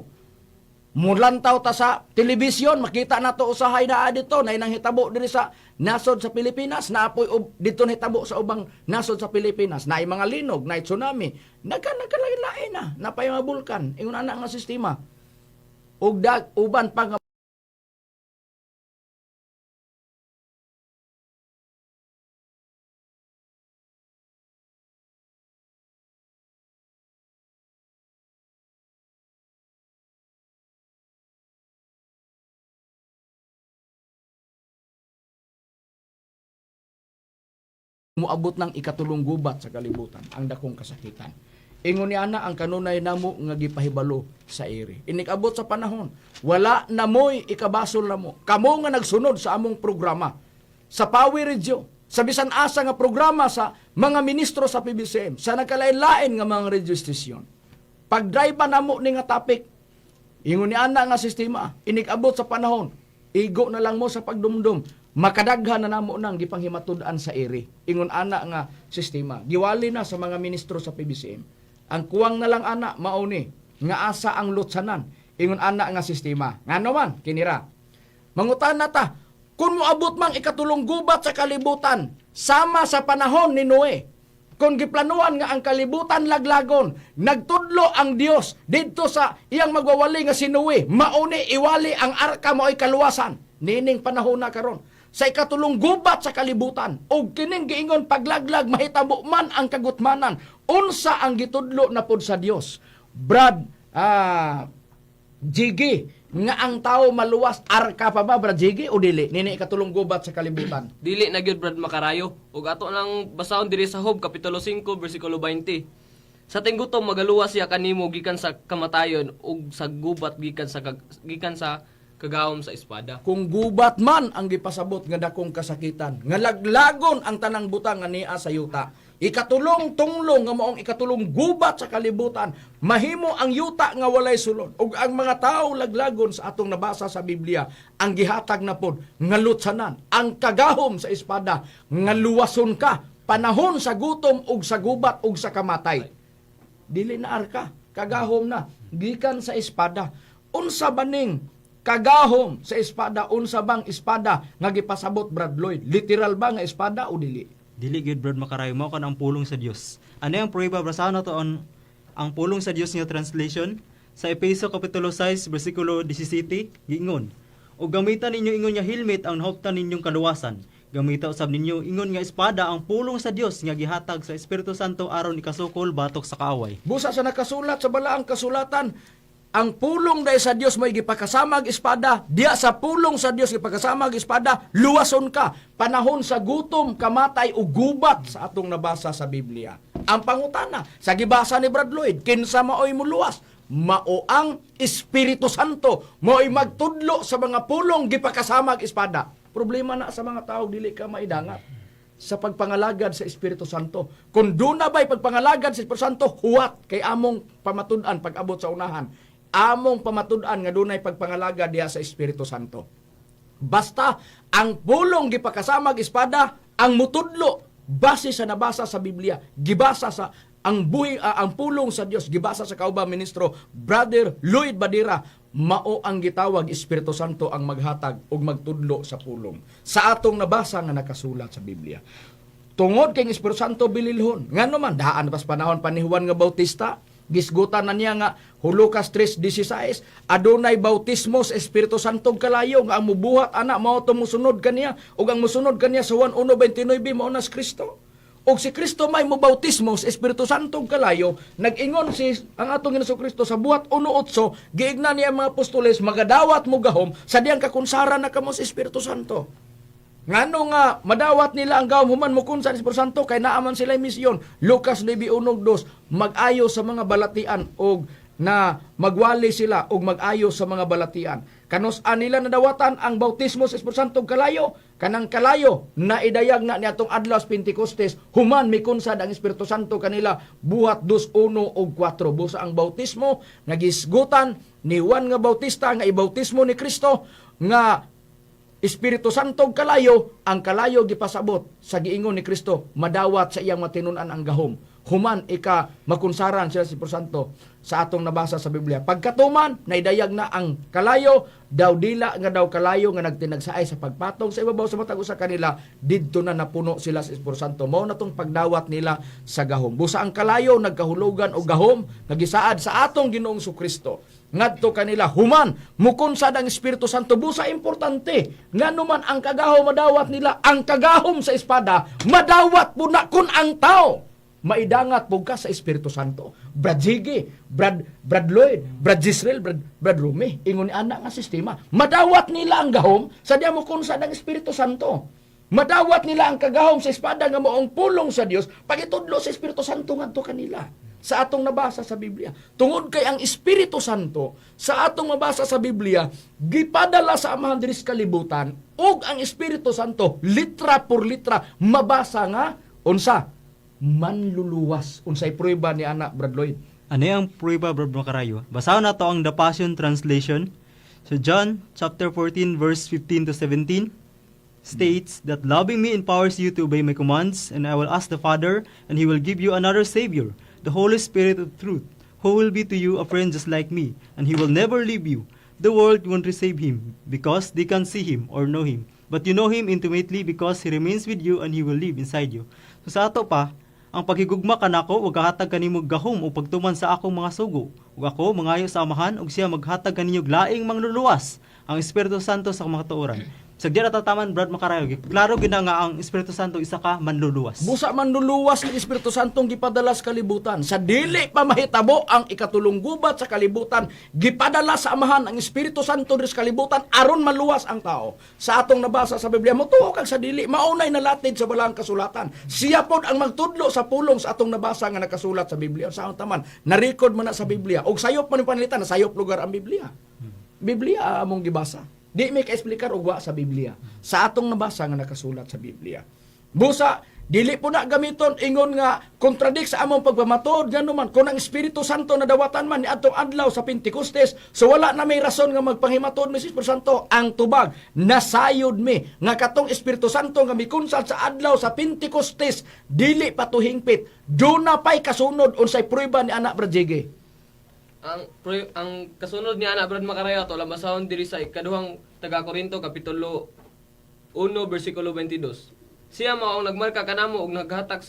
Mulantaw ta sa telebisyon, makita nato usahay naa dito, na inang hitabo diri sa nasod sa Pilipinas, naapoy dito nahitabo sa ubang nasod sa Pilipinas, naay mga linog, naay tsunami, nagkalain-lain na, napay mga bulkan, ingon ana nga sistema. Ug dag uban pa nga moabot ng ikatulong gubat sa kalibutan, ang dakong kasakitan. Ingon ni ana ang kanunay namo nga gipahibalo sa iri. Inikabot sa panahon, wala na mo'y ikabasol na mo. Kamo nga nagsunod sa among programa, sa Pawi Radio, sa bisan asa nga programa sa mga ministro sa PBCM, sa nagkalain-lain nga mga radio station. Pag-drive pa namo ni nga topic, ingon ni ana nga sistema, inikabot sa panahon, igo na lang mo sa pagdumdum, makadaghan na namo nang gipanghimatud-an sa iri. Ingon ana nga sistema, giwali na sa mga ministro sa PBCM. Ang kuwang na lang ana mao ni nga asa ang lutsanan. Ingon ana nga sistema. Ngano man kinira. Mangutan na ta, kung moabot mang ikatulong gubat sa kalibutan sama sa panahon ni Noe, kung giplanuan nga ang kalibutan laglagon, nagtudlo ang Dios didto sa iyang magwawali nga si Noe, mauni iwali ang arka mao'y kaluwasan. Nining panahon na karon sa ikatulong gubat sa kalibutan, og kining giingon paglaglag mahitabo man ang kagutmanan, unsa ang gitudlo na pod sa Dios? Brad, Jiggy, nga ang tao maluwas, arka pa ba, Brad Jiggy, o dili? Nini ikatulong gubat sa kalibutan. Dili na gyud, Brad Makarayo. Ug ato lang basahon diri sa Job kapitulo 5 bersikulo 20. Sa tinggutom magaluwas siya kanimo gikan sa kamatayon ug sa gubat gikan sa kagahom sa espada. Kung gubat man ang gipasabot nga dakong kasakitan, nga laglagon ang tanang butang nga niya sa yuta. Ikatulong tunglong nga maong ikatulong gubat sa kalibutan, mahimo ang yuta nga walay sulod ug ang mga tawo laglagon sa atong nabasa sa Biblia, ang gihatag na pod nga lutsanan, ang kagahom sa espada nga luwason ka panahon sa gutom ug sa gubat ug sa kamatay. Dili na arka, kagahom na gikan sa espada. Unsa baning kagahom sa espada? Unsa bang espada nga gipasabot, Brad Lloyd? Literal ba nga espada o dili? Dili gyud, Brad Makarayo, mao kan ang pulong sa Dios. Ano ang prueba? Basahon nato ang pulong sa Dios nga translation sa Efeso kapitulo 6 bersikulo 17 giingon. O gamitan ninyo ingon nga helmet ang nahuptan ninyong kaluwasan. Gamita usab ninyo ingon nga espada ang pulong sa Dios nga gihatag sa Espiritu Santo aron ikasukol batok sa kaaway. Busa sa nakasulat sa balaang kasulatan, ang pulong dahil sa Dios may gipakasamag espada, diya sa pulong sa Dios gipakasamag espada, luwason ka panahon sa gutom, kamatay o gubat sa atong nabasa sa Biblia. Ang pangutana sa gibasa ni Brad Lloyd, kinsa maoy muluwas? Mao ang Espiritu Santo, maoy magtudlo sa mga pulong gipakasamag espada. Problema na sa mga tao, dili ka maidangat sa pagpangalagad sa Espiritu Santo. Kung doon na ba'y pagpangalagad sa Espiritu Santo, huwat kay among pamatud-an pag-abot sa unahan. Among pamatud-an nga dunay pagpangalagad diha sa Espiritu Santo. Basta ang pulong gipakasamag espada ang mutudlo base sa nabasa sa Biblia, gibasa sa ang buhi ang pulong sa Dios gibasa sa kaubang ministro Brother Lloyd Badira, mao ang gitawag Espiritu Santo ang maghatag ug magtudlo sa pulong sa atong nabasa nga nakasulat sa Biblia. Tungod kay ang Espiritu Santo bililhon. Ngano man daan pas panahon pa ni Juan nga Bautista, gisgutan na niya nga Lucas 3:16, adunay bautismo sa Espiritu Santo ug kalayo nga ang mubuhat ana mao to musunod kaniya, ug ang musunod kaniya sa Juan 1:29 mao na si Kristo. Og si Kristo may mobautismo sa Espiritu Santo ug kalayo, nag-ingon si ang atong Ginoong Kristo sa Buhat 1:8, giigna niya ang mga apostoles, magadawat mo gahom sa diyang kakunsara na kamo sa Espiritu Santo. Ngano nga madawat nila ang gahom human mo sa Espiritu Santo kay naaman sila misyon. Lucas 9:1-2, mag-ayo sa mga balatian og na magwali sila og mag-ayo sa mga balatian. Kanus-a nila nadawatan ang bautismo sa Espiritu Santo ug kalayo? Kanang kalayo na idayag na niadtong adlaw sa Pentecostes human mikunsad ang Espiritu Santo kanila, Buhat 2:1 ug 4. Busa ang bautismo nga gisgutan ni Juan nga Bautista nga ibautismo ni Kristo nga Espiritu Santo ug kalayo, ang kalayo gipasabot sa giingon ni Kristo, madawat sa iyang matinunan ang gahom human ika makunsaran sila sa Espiritu Santo sa atong nabasa sa Biblia. Pagkatuman, naidayag na ang kalayo, daw dila nga daw kalayo nga nagtinagsaay sa pagpatong sa ibabaw sa matag usa kanila, didto na napuno sila sa Espiritu Santo. Mao na tong pagdawat nila sa gahom. Busa ang kalayo nagkahulugan og gahom nga gisaad sa atong Ginoong Kristo ngadto kanila human mukunsad ang Espiritu Santo. Busa importante ngano man ang kagahom madawat nila, ang kagahom sa espada madawat po na kun ang tao maidangat po ka sa Espiritu Santo. Brad Ziggy, Brad Lloyd, Brad Gisrael, Brad Rumi, ingon ni ana nga sistema. Madawat nila ang gahom sa diya mo kunsad ang Espiritu Santo. Madawat nila ang kagahom sa espada nga maong pulong sa Dios pagitudlo sa Espiritu Santo ngadto kanila sa atong nabasa sa Biblia. Tungod kay ang Espiritu Santo sa atong mabasa sa Biblia gipadala sa Amahan diri sa kalibutan, ug ang Espiritu Santo litra por litra mabasa nga unsa? Manluluwas. Unsay prueba ni ana, Brad Lloyd? Ano ang prueba, Brad Makarayo? Basahon nato ang The Passion Translation. So John chapter 14 verse 15 to 17 states that loving me empowers you to obey my commands, and I will ask the Father, and he will give you another Savior, the Holy Spirit of truth, who will be to you a friend just like me, and he will never leave you. The world won't receive him because they can't see him or know him. But you know him intimately because he remains with you and he will live inside you. So sa ato pa, ang paghigugma kanako ug gahatag kanimo gahom o pagtuman sa akong mga sugo. Ug ako mangayo sa Amahan ug siya maghatag kaninyo laing mangluluwas, ang Espiritu Santo sa kamatuoran. Bisag di ra tataman, Brad Makarayo, klaro gid na nga ang Espiritu Santo isa ka manluluwas. Busa manluluwas ang Espiritu Santong gipadala sa kalibutan. Sa dili pa mahitabo ang ikatulong gubat sa kalibutan, gipadala sa Amahan ang Espiritu Santo diri sa kalibutan aron maluwas ang tao. Sa atong nabasa sa Biblia, motuo kag sa dili, maunay nalatid sa balaang kasulatan. Siya pod ang magtudlo sa pulong sa atong nabasa nga nakasulat sa Biblia. Sa taman, na-record man na sa Biblia. Og sayop man yung panalitan, sayop lugar ang Biblia. Biblia among gibasa. Di may kaexplikar og wa sa Biblia. Sa atong nabasa nga nakasulat sa Biblia. Busa, dili po na gamiton ingon nga contradict sa among pagpamatuod ngano man kung ang Espiritu Santo nadawatan man niadtong adlaw sa Pentecostes, so wala na may rason nga magpanghimatod mi sa Espiritu Santo. Ang tubag nasayod mi nga katong Espiritu Santo nga mikunsad sa adlaw sa Pentecostes dili pa tuhingpit. Duna pay kasunod unsay prueba ni anak Brad Jiggy. Ang kasunod ni ana Brad Makarayo ato lang basahon diri sa ikaduhang taga Korinto kapitulo 1 bersikulo 22. Siya mao ang nagmarka kanamo og naghatag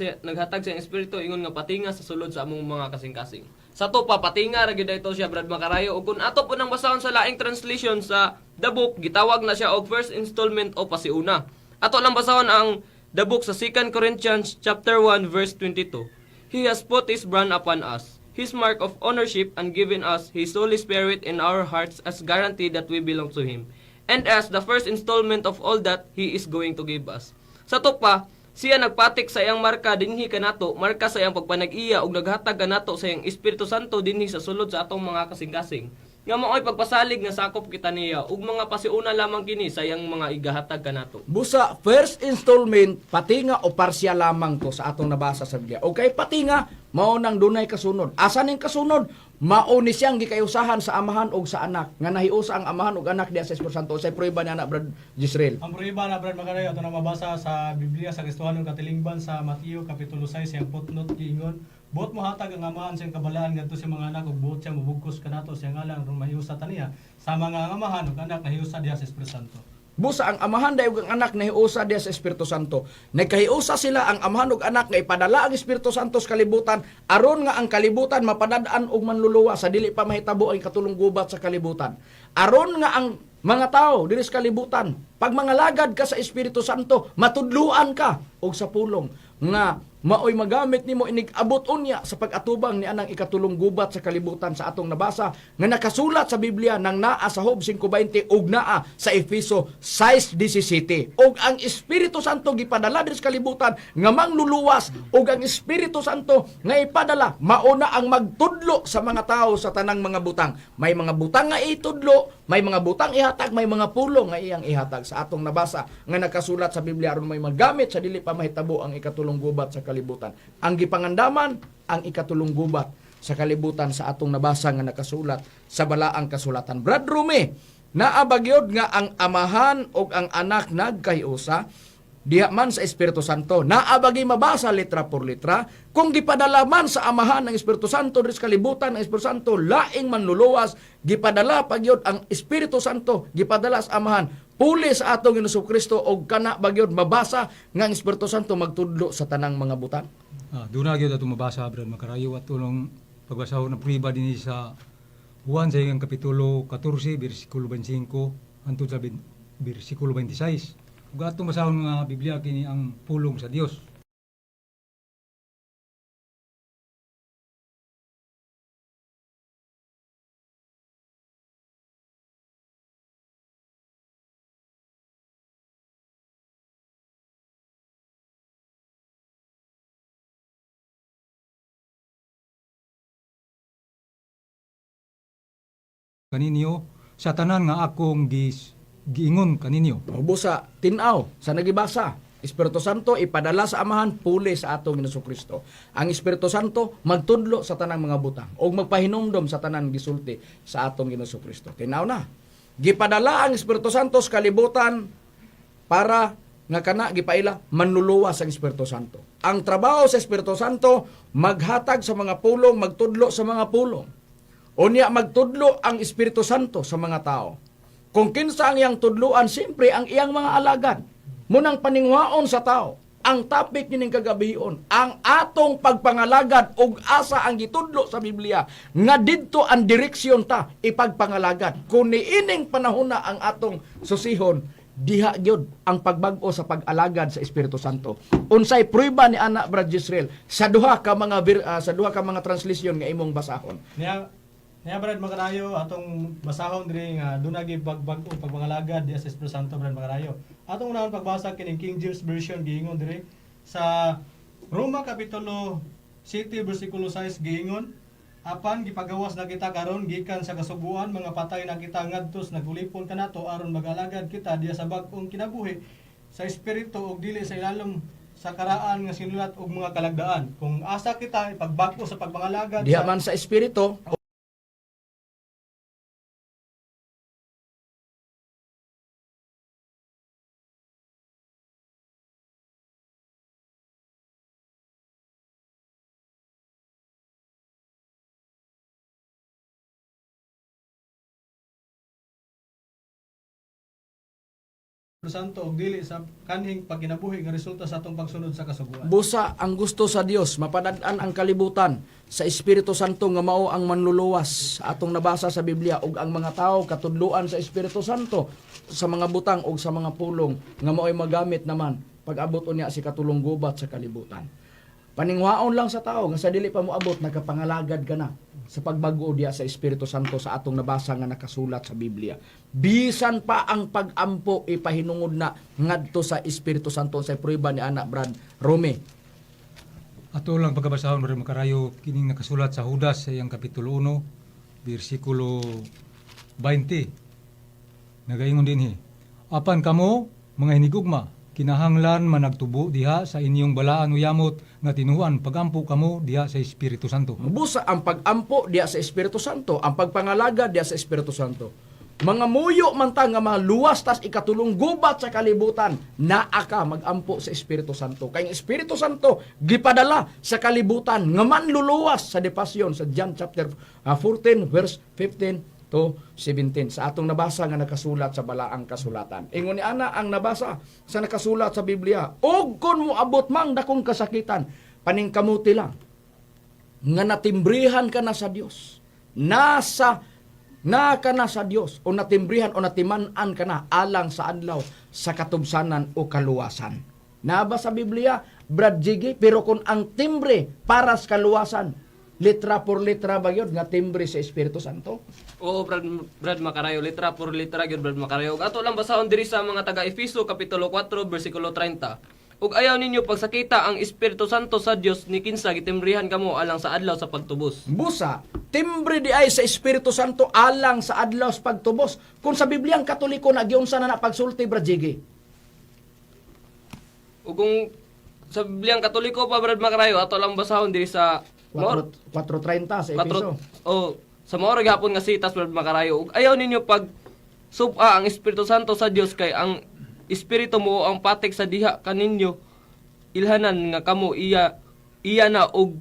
sa espiritu ingon nga patinga sa sulod sa among mga kasing-kasing. Sa to pa patinga ra gyud ito siya Brad Makarayo ug kun ato po nang basahon sa laing translation sa The Book gitawag na siya og first installment o pasiuna. Ato lang basahon ang The Book sa 2 Corinthians chapter 1 verse 22. He has put his brand upon us, his mark of ownership, and given us his Holy Spirit in our hearts as guarantee that we belong to him. And as the first installment of all that he is going to give us. Sa to pa, siya nagpatik sa iyang marka dinhi kanato, marka sa iyang pagpanag-iya ug naghatag kanato sa iyang Espiritu Santo dinhi sa sulod sa atong mga kasing-kasing. Nga mao'y pagpasalig nga sakop kita niya ug mga pasiuna lamang kini sa iyang mga igahatag kanato. Busa, first installment, patinga o parsiya lamang to sa atong nabasa sa Biblia. Okay, patinga, mao nang dunay kasunod. Asa ning kasunod? Mao ni siyang gikayusahan sa amahan og sa anak. Nga nahiusa ang amahan og anak diya sa Espiritu Santo. Say prueba ni anak Brad Jisrael. Ang prueba na Brad Makarayo ato na mabasa sa Biblia sa Kristohanong katilingban sa Mateo kapitulo 6 siyang footnote giingon, buot mohatag ang amahan siyang kabalaan ngadto sa mga anak ug buot siya mobugkos kanato siyang ngalan aron mahiusa ta niya sama nga ang amahan ug anak nahiusa diha sa Espiritu Santo. Busa ang amahan dahil ang anak nahiusa diya sa Espiritu Santo. Nagkahiusa sila ang amahan ug anak nga ipadala ang Espiritu Santo sa kalibutan aron nga ang kalibutan mapadad-an og manluluwa sa dili pa mahitabo ang katulong gubat sa kalibutan. Aron nga ang mga tao diri sa kalibutan, pag mangalagad ka sa Espiritu Santo, matudluan ka og sa pulong nga maoy magamit nimo inig-abot unya sa pag-atubang ni anang ikatulong gubat sa kalibutan sa atong nabasa nga nakasulat sa Biblia nang naa sa Job 5:20 ug naa sa Efeso 6:17. Ug ang Espiritu Santo gipadala diri sa kalibutan nga mangluluwas, ug ang Espiritu Santo nga ipadala mauna ang magtudlo sa mga tao sa tanang mga butang. May mga butang nga itudlo, may mga butang ihatag, may mga pulong nga iyang ihatag sa atong nabasa nga nakasulat sa Biblia aron may magamit sa dili pa mahitabo ang ikatulong gubat sa kalibutan. Ang gipangandaman ang ikatulong gubat sa kalibutan sa atong nabasa nga nakasulat sa balaang kasulatan. Brad Rumi, naa ba gyud nga ang amahan ug ang anak nagkahiusa diha man sa Espiritu Santo? Naa ba gyud mabasa letra por letra kung gipadala man sa amahan ng Espiritu Santo diri sa kalibutan ang Espiritu Santo laing manluluwas, gipadala pa gyud ang Espiritu Santo, gipadala sa amahan puli sa atong Ginoong Kristo, og kana ba gyud mabasa nga ang Espiritu Santo magtudlo sa tanang mga butang? Doon na gyud atong mabasa Brad Makarayo at tulong pagbasahon ng prueba dinhi sa Juan sa iyang kapitulo 14 bersikulo 25 hangtod sa bersikulo 26. Ug atong basahon nga Biblia kini ang pulong sa Dios. Kaninyo sa tanan nga akong giingon kaninyo. Busa tin-aw sa nagibasa. Espiritu Santo ipadala sa amahan puli sa atong Ginoong Kristo. Ang Espiritu Santo magtudlo sa tanang mga butang ug magpahinumdom sa tanan gisulti sa atong Ginoong Kristo. Tin-aw na. Gipadala ang Espiritu Santo sa kalibutan para nga kana gipaila manluluwas ang Espiritu Santo. Ang trabaho sa Espiritu Santo maghatag sa mga pulong, magtudlo sa mga pulong. Unya magtudlo ang Espiritu Santo sa mga tao. Kung kinsa ang iyang tudluan, siyempre ang iyang mga alagad. Munang paningwaon sa tao. Ang topic nining kagabion, ang atong pagpangalagad og asa ang gitudlo sa Biblia nga didto ang direksyon ta ipagpangalagad. Kung niining panahon na ang atong susihon, Diha gyud ang pagbag-o sa pag-alagad sa Espiritu Santo. Unsay prueba ni ana, Brad Israel, sa duha ka mga sa duha ka mga translation nga imong basahon? Niya niya Brad Makarayo, atong basahon diri nga dunay pagbag-o pagpangalagad diha sa Espiritu Santo, Brad Makarayo. Atong unahon pagbasa kining King James Version, giingon diri sa Roma kapitulo 7 bersikulo 6, giingon, "Apan gipagawas na kita karon gikan sa kasuguan, mga patay na kita ngadto sa nagulipon kanato aron mag-alagad kita diha sa bag-ong kinabuhi sa espiritu ug dili sa ilalom sa karaan nga sinulat og mga kalagdaan." Kung asa kita ipagbag-o sa pagpangalagad Diha man sa Espiritu. Santo og dili sa kanhing pagkinabuhi nga resulta sa atong pagsunod sa kasuguan. Busa ang gusto sa Dios mapadad-an ang kalibutan sa Espiritu Santo nga mao ang manluluwas atong nabasa sa Biblia, ug ang mga tawo katudloan sa Espiritu Santo sa mga butang ug sa mga pulong nga mao'y magamit naman pag-abot unya si katulong gubat sa kalibutan. Paningwaon lang sa tao nga sa dili pa moabot, nakapangalagad ka na sa pagbago diya sa Espiritu Santo sa atong nabasa nga nakasulat sa Biblia. Bisan pa ang pagampo ipahinungod na ngadto sa Espiritu Santo sa prueba ni anak, Brad Rome. Ato lang pagkabasahon, Brad Makarayo, kining nakasulat sa Judas sa iyang kapitulo 1 bersikulo 20. Nagaingon dinhi. "Apan kamo mga hinigugma, kinahanglan managtubo diha sa inyong balaan uyamot nga tinuan pagampo kamo diha sa Espiritu Santo." Busa ang pagampo diya sa Espiritu Santo, ang pagpangalaga diya sa Espiritu Santo. Mga muyo man ta nga maluwas tas ikatulong gubat sa kalibutan, naa ka magampo sa Espiritu Santo. Kay ang Espiritu Santo gipadala sa kalibutan nga manluluwas sa depasyon sa John chapter 14 verse 15 to 17 sa atong nabasa nga nakasulat sa balaang kasulatan. Ingon ni ana ang nabasa sa nakasulat sa Biblia, og kon moabot mang dakong kasakitan, paningkamuti lang nga natimbrihan ka na sa Dios. Nasa na ka na sa Dios o natimbrihan o natiman-an ka na alang sa adlaw sa katubsanan o kaluwasan. Naba sa Biblia, Brad Jiggy, pero kung ang timbre para sa kaluwasan, litra por litra ba yun nga timbre sa Espiritu Santo? Oo, Brad, Brad Makarayo, litra por litra gyud, Brad Makarayo. Ug ato lang basahon diri sa mga taga Efeso kapitulo 4 bersikulo 30. "Ug ayaw ninyo pagsakita ang Espiritu Santo sa Dios ni kinsa gitimbrihan kamo alang sa adlaw sa pagtubos." Busa, timbre di ay sa Espiritu Santo alang sa adlaw sa pagtubos. Kung sa Biblia ang Katoliko na giunsa na na pagsulti, Brad Jiggy? Ug kung sa Bibliang Katoliko pa, Brad Makarayo, ato lang basahon diri sa 4, 4:30 sa Efeso. Oh, sa maoro gihapon nga sitas, Brad Makarayo. Ug ayaw ninyo pag suba ang Espiritu Santo sa Dios kay ang Espiritu mo ang patik sa diha kaninyo ilhanan nga kamo iya iya na og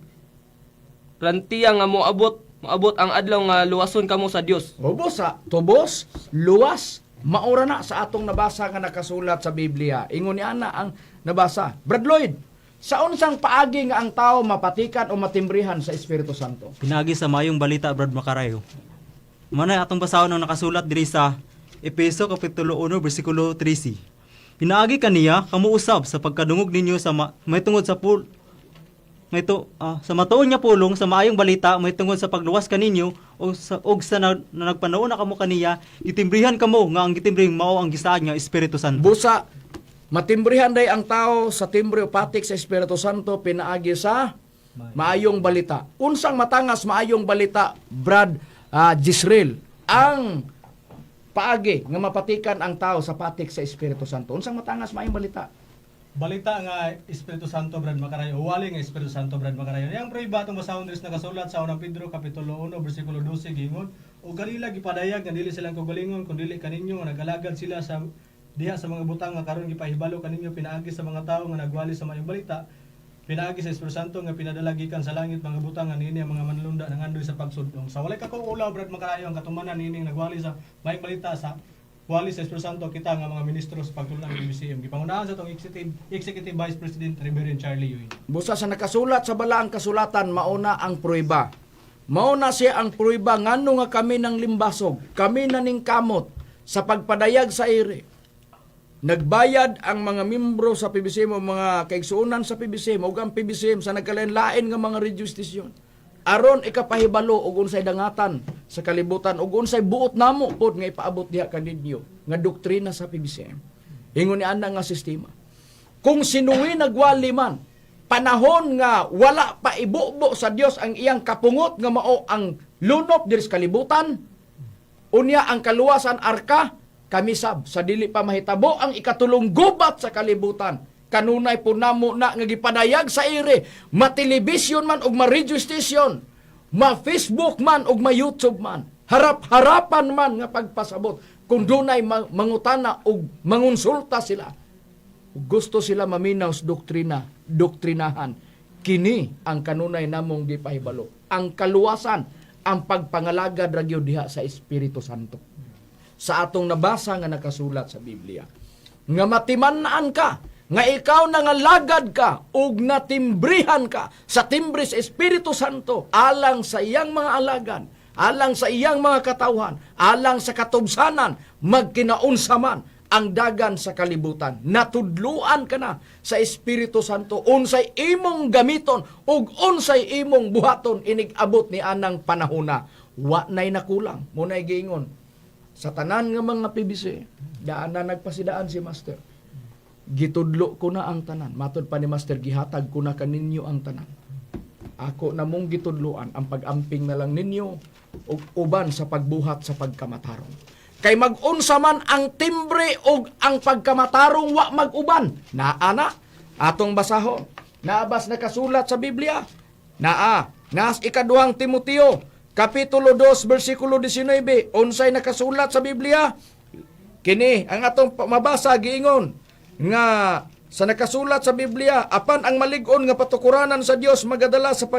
rantiya nga moabot moabot ang adlaw nga luwason kamo sa Dios. Busa, tubos, luwas, maura na sa atong nabasa nga nakasulat sa Biblia. Ingon ni ana ang nabasa. Brad Lloyd, sa unsang paagi nga ang tao mapatikan o matimbrihan sa Espiritu Santo? Pinagi sa mayong balita, Brad Makarayo. Manay atong basahon ang nakasulat diri sa Efeso kapitulo 1 bersikulo 13. Pinaagi kaniya kamo usab sa pagkadungog ninyo sa may tungod sa pul may to, sa matuon nga pulong sa maayong balita may tungod sa pagluwas kaninyo og sa na nagpanuon na kamo kaniya gitimbrihan kamo nga ang gitimbrihang mao ang gisaad nga Espiritu Santo. Busa, matimbrihan day ang tao sa timbre o patik sa Espiritu Santo pinaagi sa maayong balita. Unsang matangas maayong balita, Brad Jisreel, ang paagi nga mapatikan ang tao sa patik sa Espiritu Santo? Unsang matangas maayong balita? Balita nga Espiritu Santo, Brad Makarayo, wali nga Espiritu Santo, Brad Makarayo. Yang prueba atong basahon diri sa nakasulat sa unang Pedro kapitulo 1 bersikulo 12, gingon, "Ug kanila gipadayag nga dili silang kaugalingon kun dili kaninyo nga nagalagad sila sa diha sa mga butang nga karon gipahibalo kaninyo pinaagi sa mga tawo nga nagwali sa maayong balita pinaagi sa Espiritu Santo nga pinadala gikan sa langit, mga butang nga niini ang mga manlunda nangandoy sa pagsudong." Sa walay kakuulaw, Brad Makarayo, ang katumanan niining nagwali sa maayong balita sa wali sa Espiritu Santo, kita nga mga ministro sa pagtulong ng BBCM gipangunahan sa atong Executive Vice President Reverend Charlie Uy. Busa sa nakasulat sa balaang kasulatan, mauna ang prueba. Mauna siya ang prueba ngano nga kami ng limbasog, kami na ning kamot sa pagpadayag sa ire. Nagbayad ang mga membro sa PBCM o mga kaigsuonan sa PBCM ug ang PBCM sa nagkalain-lain nga mga radio station aron ikapahibalo og unsay dangatan sa kalibutan ug unsay buot namo pod nga ipaabot diha kaninyo nga doktrina sa PBCM. Ingon ni ana nga sistema. Kung si Noe nagwali man, panahon nga wala pa ibubo sa Dios ang iyang kapungot nga mao ang lunop diri sa kalibutan, unya ang kaluwasan arka, kami sab sa dili pa mahitabo ang ikatulong gubat sa kalibutan. Kanunay po namo na nga gipadayag sa ire, ma-television man ug ma-radio station, ma-Facebook man ug ma-YouTube man, harap-harapan man nga pagpasabot kung dunay mangutana ug mangonsulta sila. Gusto sila maminaw sa doktrina, doktrinahan. Kini ang kanunay namong gipahibalo. Ang kaluwasan, ang pagpangalagad ra gyud diha sa Espiritu Santo. Sa atong nabasa nga nakasulat sa Biblia. Nga matiman-an ka, nga ikaw nangalagad ka ug natimbrihan ka sa timbre sa Espiritu Santo alang sa iyang mga alagan, alang sa iyang mga katawhan, alang sa katubsanan, magkinaunsa man ang dagan sa kalibutan. Natudluan ka na sa Espiritu Santo unsay imong gamiton ug unsay imong buhaton inig abot ni anang panahona. Wa nay nakulang, mo nay giingon. Sa tanan nga mga PBC, daan na nagpasidaan si Master. Gitudlo ko na ang tanan. Matod pa ni Master, gihatag ko na kaninyo ang tanan. Ako na mong gitudloan ang pag-amping na lang ninyo ug uban sa pagbuhat sa pagkamatarong. Kay mag-unsa man ang timbre ug ang pagkamatarong wa mag-uban. Naa na atong basahon. Naabas nakasulat sa Biblia. Naa nas ikaduhang Timoteo kapitulo 2 bersikulo 19, unsay nakasulat sa Biblia? Kini ang atong mabasa giingon nga sa nakasulat sa Biblia, apan ang malig-on nga patukuranan sa Dios magadala sa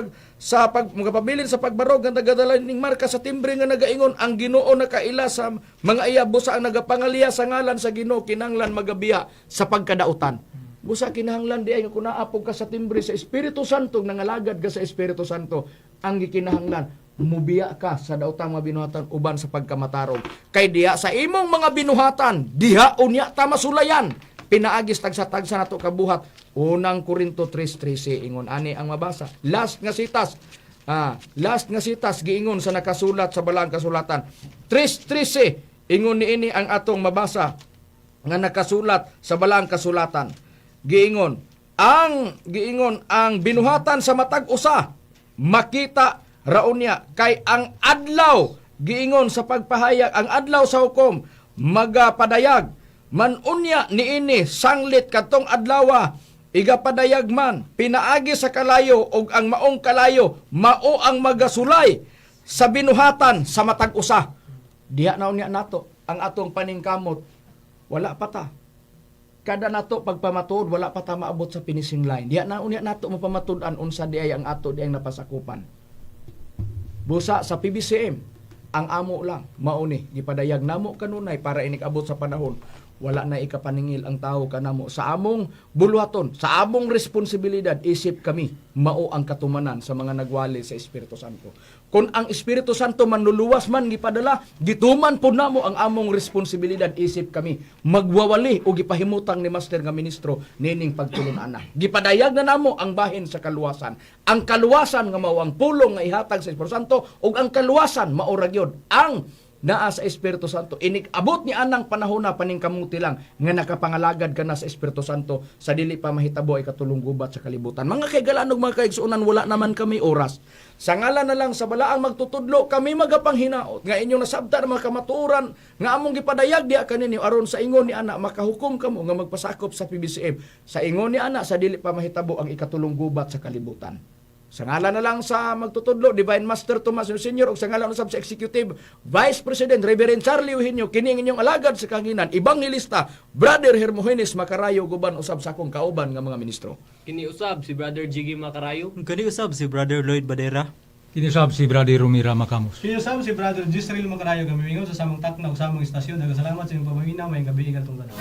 pag magapabilin sa pagbarog nga nagadala ning marka sa timbre nga nagaingon ang Ginoo nakaila sa mga iya, busa ang nagapangaliya sa ngalan sa Ginoo kinahanglan magabiya sa pagkadautan. Busa kinahanglan di ay nga kun naa pud ka sa timbre sa Espiritu Santo, nangalagad ka sa Espiritu Santo, ang gikinahanglan mubiya ka sa daotang mga binuhatan uban sa pagkamatarong. Kay diha sa imong mga binuhatan, diha unya ta masulayan. Pinaagis tagsa-tagsa nato kabuhat. Unang Korinto 3:13 ingon ani ang mabasa. Last nga sitas. Last nga sitas giingon sa nakasulat sa balaang kasulatan. 3:13 ingon niini ang atong mabasa nga nakasulat sa balaang kasulatan. Giingon ang binuhatan sa matag usa makita raon niya, kay ang adlaw giingon sa pagpahayag, ang adlaw sa hukom magapadayag man unya niini sanglit kadtong adlawa, igapadayag man pinaagi sa kalayo, ug ang maong kalayo mao ang magasulay sa binuhatan sa matag usa. Diha na unya nato ang atong paningkamot. Wala pa ta kada nato pagpamatuod, wala pa ta maabot sa finishing line. Diha na unya nato mapamatud-an unsa di ay ang ato di ang napasakupan. Busa sa PBCM, ang amo lang mauni gipadayag namo kanunay para inig abot sa panahon wala na ikapaningil ang tao kanamo sa among buluhaton, sa among responsibilidad isip kami mao ang katumanan sa mga nagwali sa Espiritu Santo. Kung ang Espiritu Santo manluluwas man gipadala, gituman po namo ang among responsibilidad isip kami magwawali o gipahimutang ni Master nga ministro nining pagtulun-ana. Gipadayag na namo ang bahin sa kaluwasan, ang kaluwasan nga mao ang pulong nga ihatag sa Espiritu Santo, ug ang kaluwasan mao ra gyud ang naa sa Espiritu Santo. Inig abot ni anang panahon na paningkamuti lang nga nakapangalagad ka na sa Espiritu Santo sa dili pa mahitabo ay katulong gubat sa kalibutan. Mga kaigalan ug mga kaigsuonan, wala naman kami oras. Sa ngalan na lang sa balaang magtutudlo, kami magapanghinaot nga inyong nasabta ng mga kamatuoran nga among gipadayag diha kaninyo aron sa ingon ni ana makahukom kamo nga magpasakop sa PBCM. Sa ingon ni ana sa dili pa mahitabo ang ikatulong gubat sa kalibutan. Sa ngalan na lang sa magtutudlo, Divine Master Tomas Sr. ug sa ngalan usab sa Executive Vice President Reverend Charlie Eugenio, kini ang inyong alagad sa kahanginan, Evangelista Brother Hermogenes Makarayo, guban usab sa akong kauban nga mga ministro. Kini usab si Brother Jiggy Makarayo. Kani usab si Brother Lloyd Badera. Kini usab si Brother Romira Macamos. Kinusab si Brother Jisrael Makarayo, gamimingon sa samang takna ug samang istasyon. Daghang salamat sa inyong paminaw. Maayong gabii kanatong tanan.